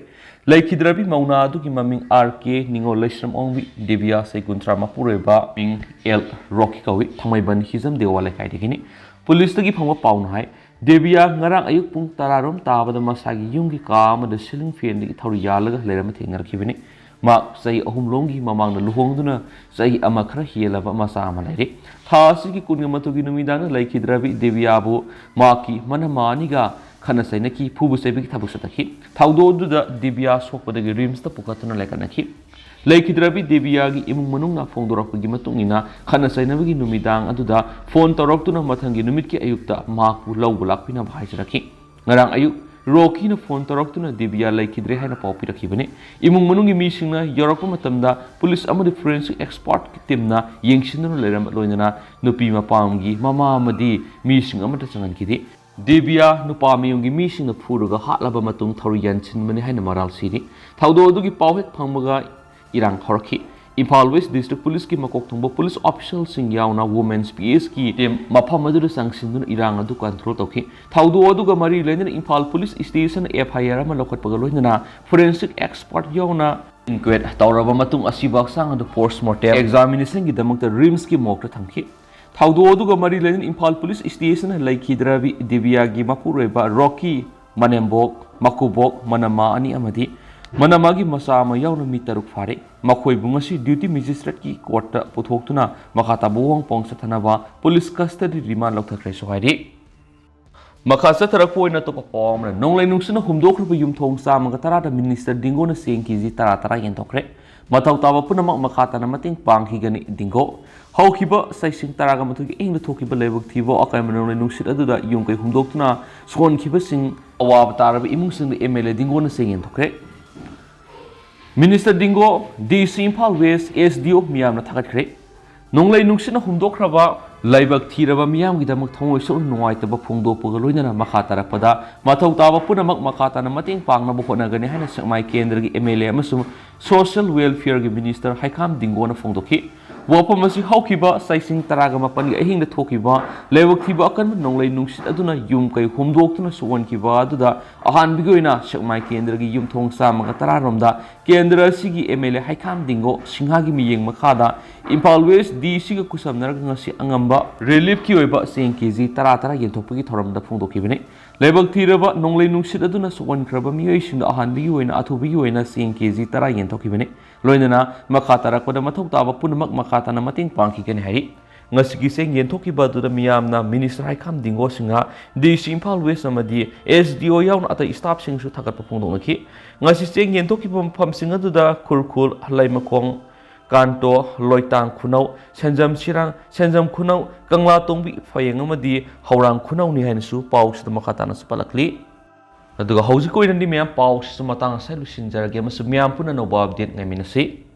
ꯂꯩꯈꯤꯗ꯭ꯔꯕꯤ ꯃꯧ ꯅꯍꯥ ꯑꯗꯨꯒꯤ ꯃꯃꯤꯡ ꯑꯥꯔ ꯀꯦ, ꯅꯤꯉꯣꯜ ꯂꯩꯁ꯭ꯔꯝ ꯑꯣꯡꯕꯤ, ꯗꯦꯕꯤꯌꯥ ꯆꯍꯤ ꯀꯨꯟꯊ꯭ꯔꯥ, ꯃꯄꯨꯔꯣꯏꯕ ꯃꯤꯡ ꯑꯦꯜ ꯔꯣꯀꯤ ꯀꯧꯏ꯫ ꯊꯥꯡꯃꯩꯕꯟ ꯍꯤꯖꯝ ꯗꯦꯋꯥ ꯂꯩꯀꯥꯏꯗꯒꯤꯅꯤ꯫ ꯄꯨꯂꯤꯁꯇꯒꯤ ꯐꯪꯕ ꯄꯥꯎꯅ ꯍꯥꯏ, ꯗꯦꯕꯤꯌꯥ ꯉꯔꯥꯡ ꯑꯌꯨꯛ ꯄꯨꯡ ꯇꯔꯥꯔꯣꯝ ꯇꯥꯕꯗ ꯃꯁꯥꯒꯤ ꯌꯨꯝꯒꯤ ꯀꯥ ꯑꯃꯗ ꯁꯤꯂꯤꯡ ꯐꯦꯟꯗꯒꯤ ꯊꯧꯔꯤ ꯌꯥꯜꯂꯒ ꯂꯩꯔꯝꯕ ꯊꯦꯡꯅꯔꯛꯈꯤꯕꯅꯤ꯫ ꯃꯍꯥꯛ ꯆꯍꯤ ꯑꯍꯨꯝ ꯂꯣꯝꯒꯤ ꯃꯃꯥꯡꯗ ꯂꯨꯍꯣꯡꯗꯨꯅ ꯆꯍꯤ ꯑꯃ ꯈꯔ ꯍꯦꯜꯂꯕ ꯃꯆꯥ ꯑꯃ ꯂꯩꯔꯦ꯫ ꯊꯥ ꯑꯁꯤꯒꯤ ꯀꯨꯟꯒ ꯃꯥꯊꯣꯏꯒꯤ ꯅꯨꯃꯤꯗꯥꯡꯗ ꯂꯩꯈꯤꯗ꯭ꯔꯕꯤ ꯗꯦꯕꯤꯌꯥꯕꯨ ꯃꯍꯥꯛꯀꯤ ꯃꯅꯝꯃ ꯑꯅꯤꯒ ꯈꯠꯅ ꯆꯩꯅꯈꯤ, ꯐꯨꯕ ꯆꯩꯕꯒꯤ ꯊꯕꯛ ꯆꯠꯊꯈꯤ꯫ ꯊꯧꯗꯣꯛ ꯑꯗꯨꯗ ꯗꯦꯕꯤꯌꯥ ꯁꯣꯛꯄꯗꯒꯤ ꯔꯤꯝꯁꯇ ꯄꯨꯈꯠꯇꯨꯅ ꯂꯥꯏꯀꯠꯅꯈꯤ꯫ ꯂꯩꯈꯤꯗ꯭ꯔꯕꯤ ꯗꯦꯕꯤꯌꯥꯒꯤ ꯏꯃꯨꯡ ꯃꯅꯨꯡꯅ ꯐꯣꯡꯗꯣꯔꯛꯄꯒꯤ ꯃꯇꯨꯡ ꯏꯟꯅ, ꯈꯠꯅ ꯆꯩꯅꯕꯒꯤ ꯅꯨꯃꯤꯗꯥꯡ ꯑꯗꯨꯗ ꯐꯣꯟ ꯇꯧꯔꯛꯇꯨꯅ ꯃꯊꯪꯒꯤ ꯅꯨꯃꯤꯠꯀꯤ ꯑꯌꯨꯛꯇ ꯃꯍꯥꯛꯄꯨ ꯂꯧꯕ ꯂꯥꯛꯄꯤꯅꯕ ꯍꯥꯏꯖꯔꯛꯈꯤ꯫ ꯉꯔꯥꯡ ꯑꯌꯨꯛ ꯔꯣꯀꯤꯅ ꯐꯣꯟ ꯇꯧꯔꯛꯇꯨꯅ ꯗꯦꯕꯤꯌꯥ ꯂꯩꯈꯤꯗ꯭ꯔꯦ ꯍꯥꯏꯅ ꯄꯥꯎ ꯄꯤꯔꯛꯈꯤꯕꯅꯤ꯫ ꯏꯃꯨꯡ ꯃꯅꯨꯡꯒꯤ ꯃꯤꯁꯤꯡꯅ ꯌꯧꯔꯛꯄ ꯃꯇꯝꯗ ꯄꯨꯂꯤꯁ ꯑꯃꯗꯤ ꯐꯣꯔꯦꯟꯁꯤꯛ ꯑꯦꯛꯁꯄꯔꯠꯀꯤ ꯇꯤꯝꯅ ꯌꯦꯡꯁꯤꯟꯗꯨꯅ ꯂꯩꯔꯝꯕ, ꯂꯣꯏꯅꯅ ꯅꯨꯄꯤ ꯃꯄꯥꯝꯒꯤ ꯃꯃꯥ ꯑꯃꯗꯤ ꯃꯤꯁꯤꯡ ꯑꯃꯠꯇ ꯆꯪꯍꯟꯈꯤꯗꯦ꯫ ꯗꯦꯕꯤꯌꯥ ꯅꯨꯄꯥ ꯃꯌꯨꯝꯒꯤ ꯃꯤꯁꯤꯡꯅ ꯐꯨꯔꯒ ꯍꯥꯠꯂꯕ ꯃꯇꯨꯡ ꯊꯧꯔꯤ ꯌꯥꯟꯁꯤꯟꯕꯅꯤ ꯍꯥꯏꯅ ꯃꯔꯥꯜ ꯁꯤꯔꯤ꯫ ꯊꯧꯗꯣꯛ ꯑꯗꯨꯒꯤ ꯄꯥꯎ ꯍꯦꯛ ꯐꯪꯕꯒ ꯏꯔꯥꯡ ꯍꯧꯔꯛꯈꯤ꯫ ꯏꯝꯐꯥꯜ ꯋꯦꯁ ꯗꯤꯁꯇ꯭ꯔꯤꯛ ꯄꯨꯂꯤꯁꯀꯤ ꯃꯀꯣꯛ ꯊꯣꯡꯕ ꯄꯨꯂꯤꯁ ꯑꯣꯐꯤꯁꯤꯌꯦꯜꯁꯤꯡ ꯌꯥꯎꯅ ꯋꯨꯃꯦꯟꯁ ꯄꯤ ꯑꯦꯁꯀꯤ ꯇꯤꯝ ꯃꯐꯝ ꯑꯗꯨꯗ ꯆꯪꯁꯤꯟꯗꯨꯅ ꯏꯔꯥꯡ ꯑꯗꯨ ꯀꯟꯇ꯭ꯔꯣꯜ ꯇꯧꯈꯤ꯫ ꯊꯧꯗꯣꯛ ꯑꯗꯨꯒ ꯃꯔꯤ ꯂꯩꯅꯅ ꯏꯝꯐꯥꯜ ꯄꯨꯂꯤꯁ ꯁ꯭ꯇꯦꯁꯟ ꯑꯦꯐ ꯑꯥꯏ ꯑꯥꯔ ꯑꯃ ꯂꯧꯈꯠꯄꯒ ꯂꯣꯏꯅꯅ ꯐꯣꯔꯦꯟꯁꯤꯛ ꯑꯦꯛꯁꯄꯔꯠ ꯌꯥꯎꯅ ꯏꯟꯀ꯭ꯋꯦꯠ ꯇꯧꯔꯕ ꯃꯇꯨꯡ ꯑꯁꯤꯕ ꯍꯛꯆꯥꯡ ꯑꯗꯨ ꯄꯣꯁꯃꯣꯔꯇꯦꯝ ꯑꯦꯛꯖꯥꯃꯤꯅꯦꯁꯟꯒꯤꯗꯃꯛꯇ ꯔꯤꯝꯁꯀꯤ ꯃꯣꯔꯒꯇ ꯊꯝꯈꯤ꯫ ꯊꯧꯗꯣꯛ ꯑꯗꯨꯒ ꯃꯔꯤ ꯂꯩꯅꯅ ꯏꯝꯐꯥꯜ ꯄꯨꯂꯤꯁ ꯁ꯭ꯇꯦꯁꯟꯅ ꯂꯩꯈꯤꯗ꯭ꯔꯕꯤ ꯗꯤꯕꯤꯌꯥꯒꯤ ꯃꯄꯨꯔꯣꯏꯕ ꯔꯣꯀꯤ ꯃꯅꯦꯝꯕꯣꯛ, ꯃꯀꯨꯕꯣꯛ, ꯃꯅꯝꯃ ꯑꯅꯤ ꯑꯃꯗꯤ ꯃꯅꯝꯃꯒꯤ ꯃꯆꯥ ꯑꯃ ꯌꯥꯎꯅ ꯃꯤ ꯇꯔꯨꯛ ꯐꯥꯔꯦ꯫ ꯃꯈꯣꯏꯕꯨ ꯉꯁꯤ ꯗ꯭ꯌꯨꯇꯤ ꯃꯦꯖꯤꯁꯇ꯭ꯔꯦꯠꯀꯤ ꯀꯣꯔꯠꯇ ꯄꯨꯊꯣꯛꯇꯨꯅ ꯃꯈꯥ ꯇꯥꯕ ꯋꯥꯍꯪ ꯄꯥꯎ ꯆꯠꯊꯅꯕ ꯄꯨꯂꯤꯁ ꯀꯁꯇꯗꯤ ꯔꯤꯃꯥꯟ ꯂꯧꯊꯈ꯭ꯔꯦꯁꯨ ꯍꯥꯏꯔꯤ꯫ ꯃꯈꯥ ꯆꯠꯊꯔꯛꯄ ꯑꯣꯏꯅ ꯑꯇꯣꯞꯄ ꯄꯥꯎ ꯑꯃꯅ, ꯅꯣꯡꯂꯩ ꯅꯨꯡꯁꯤꯠꯅ ꯍꯨꯝꯗꯣꯛꯈ꯭ꯔꯕ ꯌꯨꯝꯊꯣꯡ ꯆꯥꯝꯃꯒ ꯇꯔꯥꯗ ꯃꯤꯅꯤꯁꯇꯔ ꯗꯤꯡꯒꯣꯅ ꯆꯦꯡ ꯀꯦꯖꯤ ꯇꯔꯥ ꯇꯔꯥ ꯌꯦꯟꯊꯣꯛꯈ꯭ꯔꯦ꯫ ꯃꯊꯧ ꯇꯥꯕ ꯄꯨꯝꯅꯃꯛ ꯃꯈꯥ ꯇꯥꯅ ꯃꯇꯦꯡ ꯄꯥꯡꯈꯤꯒꯅꯤ꯫ ꯗꯤꯡꯒꯣ꯫ ꯍꯧꯈꯤꯕ ꯆꯩꯁꯤꯡ ꯇꯔꯥꯒ ꯃꯥꯊꯣꯏꯒꯤ ꯑꯍꯤꯡꯗ ꯊꯣꯛꯈꯤꯕ ꯂꯥꯏꯕꯛ ꯊꯤꯕ ꯑꯀꯟꯕ ꯅꯣꯡꯂꯩ ꯅꯨꯡꯁꯤꯠ ꯑꯗꯨꯗ ꯌꯨꯝ ꯀꯩ ꯍꯨꯝꯗꯣꯛꯇꯨꯅ ꯁꯣꯛꯍꯟꯈꯤꯕꯁꯤꯡ ꯑꯋꯥꯕ ꯇꯥꯔꯕ ꯏꯃꯨꯡꯁꯤꯡꯗ ꯑꯦꯝ ꯑꯦꯜ ꯑꯦ ꯗꯤꯡꯒꯣꯅ ꯆꯦꯡ ꯌꯦꯟꯊꯣꯛꯈ꯭ꯔꯦ꯫ ꯃꯤꯅꯤꯁꯇꯔ ꯗꯤꯡꯒꯣ, ꯗꯤ ꯁꯤ ꯏꯝꯐꯥꯜ ꯋꯦꯁ, ꯑꯦꯁ ꯗꯤ ꯑꯣ ꯃꯤꯌꯥꯝꯅ ꯊꯥꯒꯠꯈ꯭ꯔꯦ꯫ ꯅꯣꯡꯂꯩ ꯅꯨꯡꯁꯤꯠꯅ ꯍꯨꯝꯗꯣꯛꯈ꯭ꯔꯕ ꯂꯥꯏꯕꯛ ꯊꯤꯔꯕ ꯃꯤꯌꯥꯝꯒꯤꯗꯃꯛ ꯊꯃꯣꯏ ꯁꯣꯛꯅ ꯅꯨꯡꯉꯥꯏꯇꯕ ꯐꯣꯡꯗꯣꯛꯄꯒ ꯂꯣꯏꯅꯅ ꯃꯈꯥ ꯇꯥꯔꯛꯄꯗ ꯃꯊꯧ ꯇꯥꯕ ꯄꯨꯝꯅꯃꯛ ꯃꯈꯥ ꯇꯥꯅ ꯃꯇꯦꯡ ꯄꯥꯡꯅꯕ ꯍꯣꯠꯅꯒꯅꯤ ꯍꯥꯏꯅ ꯁꯦꯛꯃꯥꯏ ꯀꯦꯟꯗ꯭ꯔꯒꯤ ꯑꯦꯝ ꯑꯦꯜ ꯑꯦ ꯑꯃꯁꯨꯡ ꯁꯣꯁꯤꯌꯦꯜ ꯋꯦꯜꯐꯤꯌꯔꯒꯤ ꯃꯤꯅꯤꯁꯇꯔ ꯍꯩꯈꯥꯝ ꯗꯤꯡꯒꯣꯅ ꯐꯣꯡꯗꯣꯛꯈꯤ꯫ ꯋꯥꯐꯝ ꯑꯁꯤ ꯍꯧꯈꯤꯕ ꯆꯩꯁꯤꯡ ꯇꯔꯥꯒ ꯃꯥꯄꯟꯒꯤ ꯑꯍꯤꯡꯗ ꯊꯣꯛꯈꯤꯕ ꯂꯥꯏꯕꯛ ꯊꯤꯕ ꯑꯀꯟꯕ ꯅꯣꯡꯂꯩ ꯅꯨꯡꯁꯤꯠ ꯑꯗꯨꯅ ꯌꯨꯝ ꯀꯩ ꯍꯨꯝꯗꯣꯛꯇꯨꯅ ꯁꯣꯛꯍꯟꯈꯤꯕ ꯑꯗꯨꯗ ꯑꯍꯥꯟꯕꯒꯤ ꯑꯣꯏꯅ ꯁꯦꯛꯃꯥꯏ ꯀꯦꯟꯗ꯭ꯔꯒꯤ ꯌꯨꯝꯊꯣꯡ ꯆꯥꯝꯃꯒ ꯇꯔꯥ ꯔꯣꯝꯗ ꯀꯦꯟꯗ꯭ꯔ ꯑꯁꯤꯒꯤ ꯑꯦꯝ ꯑꯦꯜ ꯑꯦ ꯍꯩꯈꯥꯝ ꯗꯤꯡꯒꯣ ꯁꯤꯡꯍꯥꯒꯤ ꯃꯤꯠꯌꯦꯡ ꯃꯈꯥꯗ ꯏꯝꯐꯥꯜ ꯋꯦꯁ ꯗꯤ ꯁꯤꯒ ꯈꯨꯠꯁꯝꯅꯔꯒ ꯉꯁꯤ ꯑꯉꯝꯕ ꯔꯤꯂꯤꯐꯀꯤ ꯑꯣꯏꯕ ꯆꯦꯡ ꯀꯦꯖꯤ ꯇꯔꯥ ꯇꯔꯥ ꯌꯦꯟꯊꯣꯛꯄꯒꯤ ꯊꯧꯔꯝꯗ ꯐꯣꯡꯗꯣꯛꯈꯤꯕꯅꯤ꯫ ꯂꯥꯏꯕꯛ ꯊꯤꯔꯕ ꯅꯣꯡꯂꯩ ꯅꯨꯡꯁꯤꯠ ꯑꯗꯨꯅ ꯁꯣꯛꯍꯟꯈ꯭ꯔꯕ ꯃꯤꯑꯣꯏꯁꯤꯡꯗ ꯑꯍꯥꯟꯕꯒꯤ ꯑꯣꯏꯅ ꯑꯊꯨꯕꯒꯤ ꯑꯣꯏꯅ ꯆꯦꯡ ꯀꯦꯖꯤ ꯇꯔꯥ ꯌꯦꯟꯊꯣꯛꯈꯤꯕꯅꯤ꯫ ꯂꯣꯏꯅꯅ ꯃꯈꯥ ꯇꯥꯔꯛꯄꯗ ꯃꯊꯧ ꯇꯥꯕ ꯄꯨꯝꯅꯃꯛ ꯃꯈꯥ ꯇꯥꯅ ꯃꯇꯦꯡ ꯄꯥꯡꯈꯤꯒꯅꯤ ꯍꯥꯏꯔꯤ꯫ ꯉꯁꯤꯒꯤ ꯆꯦꯡ ꯌꯦꯟꯊꯣꯛꯈꯤꯕ ꯑꯗꯨꯗ ꯃꯤꯌꯥꯝꯅ ꯃꯤꯅꯤꯁꯇꯔ ꯍꯩꯈꯥꯝ ꯗꯤꯡꯒꯣ ꯁꯤꯡꯍ, ꯗꯤ ꯁꯤ ꯏꯝꯐꯥꯜ ꯋꯦꯁ ꯑꯃꯗꯤ ꯑꯦꯁ ꯗꯤ ꯑꯣ ꯌꯥꯎꯅ ꯑꯇꯩ ꯁ꯭ꯇꯥꯐꯁꯤꯡꯁꯨ ꯊꯥꯒꯠꯄ ꯐꯣꯡꯗꯣꯛꯅꯈꯤ꯫ ꯉꯁꯤ ꯆꯦꯡ ꯌꯦꯟꯊꯣꯛꯈꯤꯕ ꯃꯐꯝꯁꯤꯡ ꯑꯗꯨꯗ ꯈꯨꯔꯈꯨꯜ, ꯂꯩꯃꯈꯣꯡ, ꯀꯥꯟꯇꯣ, ꯂꯣꯏꯇꯥꯡ ꯈꯨꯅꯧ, ꯁꯦꯟꯖꯝ ꯁꯤꯔꯥꯡ, ꯁꯦꯟꯖꯝ ꯈꯨꯅꯧ, ꯀꯪꯂꯥꯇꯣꯡꯕꯤ, ꯐꯌꯦꯡ ꯑꯃꯗꯤ ꯍꯧꯔꯥꯡ ꯈꯨꯅꯧꯅꯤ ꯍꯥꯏꯅꯁꯨ ꯄꯥꯎꯁꯤꯗ ꯃꯈꯥ ꯇꯥꯅꯁꯨ ꯄꯜꯂꯛꯂꯤ꯫ ꯑꯗꯨꯒ ꯍꯧꯖꯤꯛꯀꯤ ꯑꯣꯏꯅꯗꯤ ꯃꯌꯥꯝ ꯄꯥꯎꯁꯤꯁꯨ ꯃꯇꯥꯡ ꯑꯁꯤꯗ ꯂꯣꯏꯁꯤꯟꯖꯔꯒꯦ ꯑꯃꯁꯨꯡ ꯃꯌꯥꯝ ꯄꯨꯟꯅ ꯑꯅꯧꯕ ꯑꯞꯗꯦꯠ ꯉꯥꯏꯃꯤꯟꯅꯁꯤ꯫